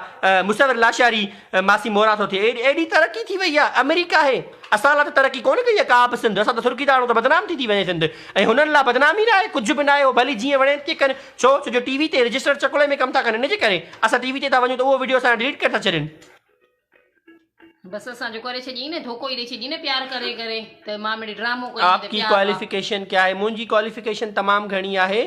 مصور لاشاري ماسي مورا ٿو ٿئي ايڏي ترقي ٿي وئي آ آمريڪا آهي اسان لاء ته ترقي ڪونه ڪئي آ ڪا به سنڌ اسان ته سرخي ٿا هڻون ته بدنام ٿي ٿي وڃي سنڌ ۽ هنن لاء بدنامي نه آهي ڪجهه به نه آهي هو ڀلي جيئن وڻين تيئن ڪن ڇو ڇو جو ٽي وي تي رجسٽر چڪلي ۾ ڪم ٿا ڪن ان جي ڪري اسان ٽي وي تي ٿا وڃون ته اهو وڊيو اسان جا ڊليٽ ڪري ٿا ڇڏين. بس اسان جو ڪري ڇڏيائين نه ڌوڪو ئي ڏئي ڇڏيائين نه پيار ڪري ڪري ته مان مڙئي ڊرامو ڪيائين آپ ته ڪي پيار آ. ڪواليفڪيشن ڪيا هي منهنجي ڪواليفڪيشن تمام گهڻي آهي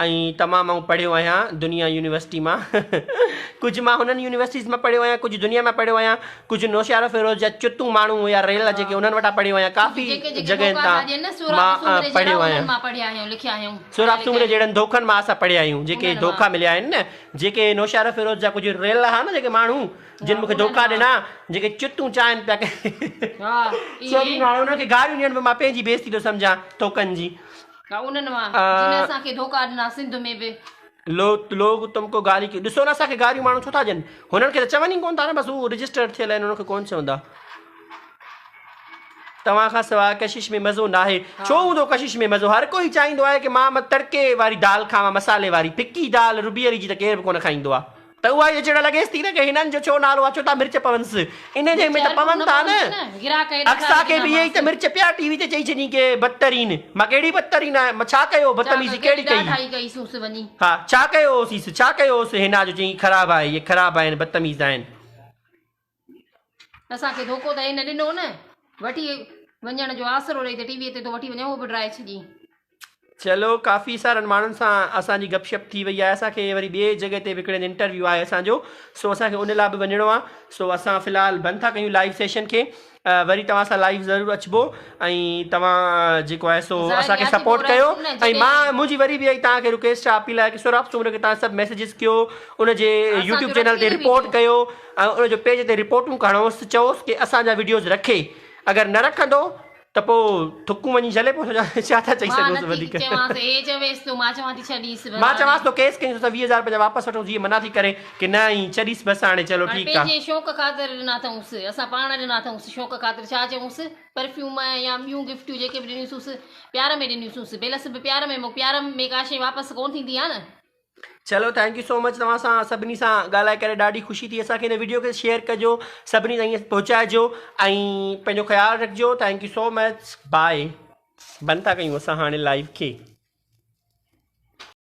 ۽ تمام آئون پڙهيو آهيان دنيا يونيورسٽي مان ڪجهه مان هنن يونيورسٽيز مان پڙهيو آهيان ڪجهه دنيا مان پڙهيو آهيان ڪجهه نوشهروفيروز جا چتون ماڻهو هيا ريل جيڪي انهن وٽان پڙهيو آهيان ڪافي جيڪي جيڪي جڳهين ڌوڪا ٿا تان ڏين نه سهراب مان سومري جهڙا پڙهيو انهن آهيان مان پڙهيا آهيون لکيا آهيون پڙهيا سهراب لکيا سومري آهيون جهڙن ڌوکن مان اسان پڙهيا آهيون جيڪي انهن مان ڌوکا مليا آهن نه جيڪي نوشهروفيروز جا ڪجهه ريل ها نه جيڪي ماڻهو جن مون کي ڌوڪا ڏنا، جيڪي چتون چاهين پيا چريون هاڻي انهن کي گاريون ڏيڻ به مان پنهنجي بيعزتي ٿو سمجهان ٽوڪن جي. انهن مان جن اسان کي ڌوڪا ڏنا سنڌ ۾ به. لوگ تم ڪو گالي ڪيون ڏسو نه اسان کي گاريون ماڻهو ڇو ٿا ڏين هنن کي ته چون ئي ڪونه ٿا نه بس هو رجسٽرڊ ٿيل آهن انهن کي ڪونه چوندا. توهان کان سواء ڪشش ۾ مزو ناهي. ڇو هوندو ڪشش ۾ مزو؟ هر ڪوئي چاهيندو آهي ڪي مان تڙڪي واري دال کاوان مسالي واري ڦڪي دال ربيري جي ته ڪير به ڪونه کائيندو آهي. ته اها ئي اچڻ لڳيس ٿي نه ڪي هنن جو ڇو نالو آ ڇو ٿا مرچ پونس انهي جي ۾ ته پون ٿا نه اقصيٰ کي به اهي ئي ته مرچ پيا ٽي وي تي چئي ڇڏين ڪي بدترين مان ڪهڙي بدترين آهيان مان ڇا ڪيو بدتميزي ڪهڙي ڪئي ها ڇا ڪيو هوسيس ڇا ڪيو هوس هنا جو چئين خراب آهي اهي خراب آهن بدتميز آهن. اسان کي ڌوڪو ته هن ڏنو نه وٺي وڃڻ جو آسرو ڏئي ته ٽي وي تي ٿو وٺي وڃان اهو به ڊرائي ڇڏيائين. چلو ڪافي سارن ماڻهن سان اسان جي گپ شپ ٿي وئي آهي اسان کي وري ٻئي جڳهه تي به هڪڙي هنڌ انٽرويو آهي اسان جو سو اسان کي ان لاء به وڃڻو آهي سو اسان في الحال بند ٿا ڪيون لائيو سيشن کي وري توهان سان لائيو ضرور اچبو ۽ توهان جيڪو آهي سو اسان کي سپورٽ ڪيو ۽ مان منهنجي وري به توهان کي رڪويسٽ آهي اپيل آهي ڪي سهراب سومرو کي توهان سڀ ميسيجز ڪيو ان جي يوٽيوب چينل تي رپورٽ ڪيو ۽ ان جو پيج تي رپورٽون کڻوس چئوس ڪي اسان جا وڊيوز رکي اگر نه رکندو. ته پوء ٿڪون وڃي جهلي پوء ڇا ٿا چئي مان سگهونس نٿي وڌيڪ. چوانس هي چويس ٿو مان چوان ٿي ڇڏيس بس مان هاڻي. چوانس ٿو ڪيس ڪيس ته 20 هزار پنهنجا واپس وٺو جيئن منع ٿي ڪري ڪي نه ائين ڇڏيس بس هاڻي چلو هاڻي ٺيڪ آ. پنهنجي شوق خاطر ڏنا اٿئونس اسان پاڻ ڏنا اٿئونس شوق خاطر ڇا چئونس پرفيوم يا ٻيون گفٽيون جيڪي به ڏنيونسونس پيار ۾ ڏنيونسونس بيلس به پيار ۾ پيار ۾ ڪا شي واپس ڪون ٿيندي آ نه. چلو thank you سو مچ توهان سان سڀني سان ڳالهائي ڪري ڏاڍي خوشي ٿي اسان کي هن ويڊيو کي شيئر ڪجو سڀني تائين پهچائجو ۽ پنهنجو خيال رکجو thank you so much by بند ٿا ڪيون اسان هاڻي لائيو کي.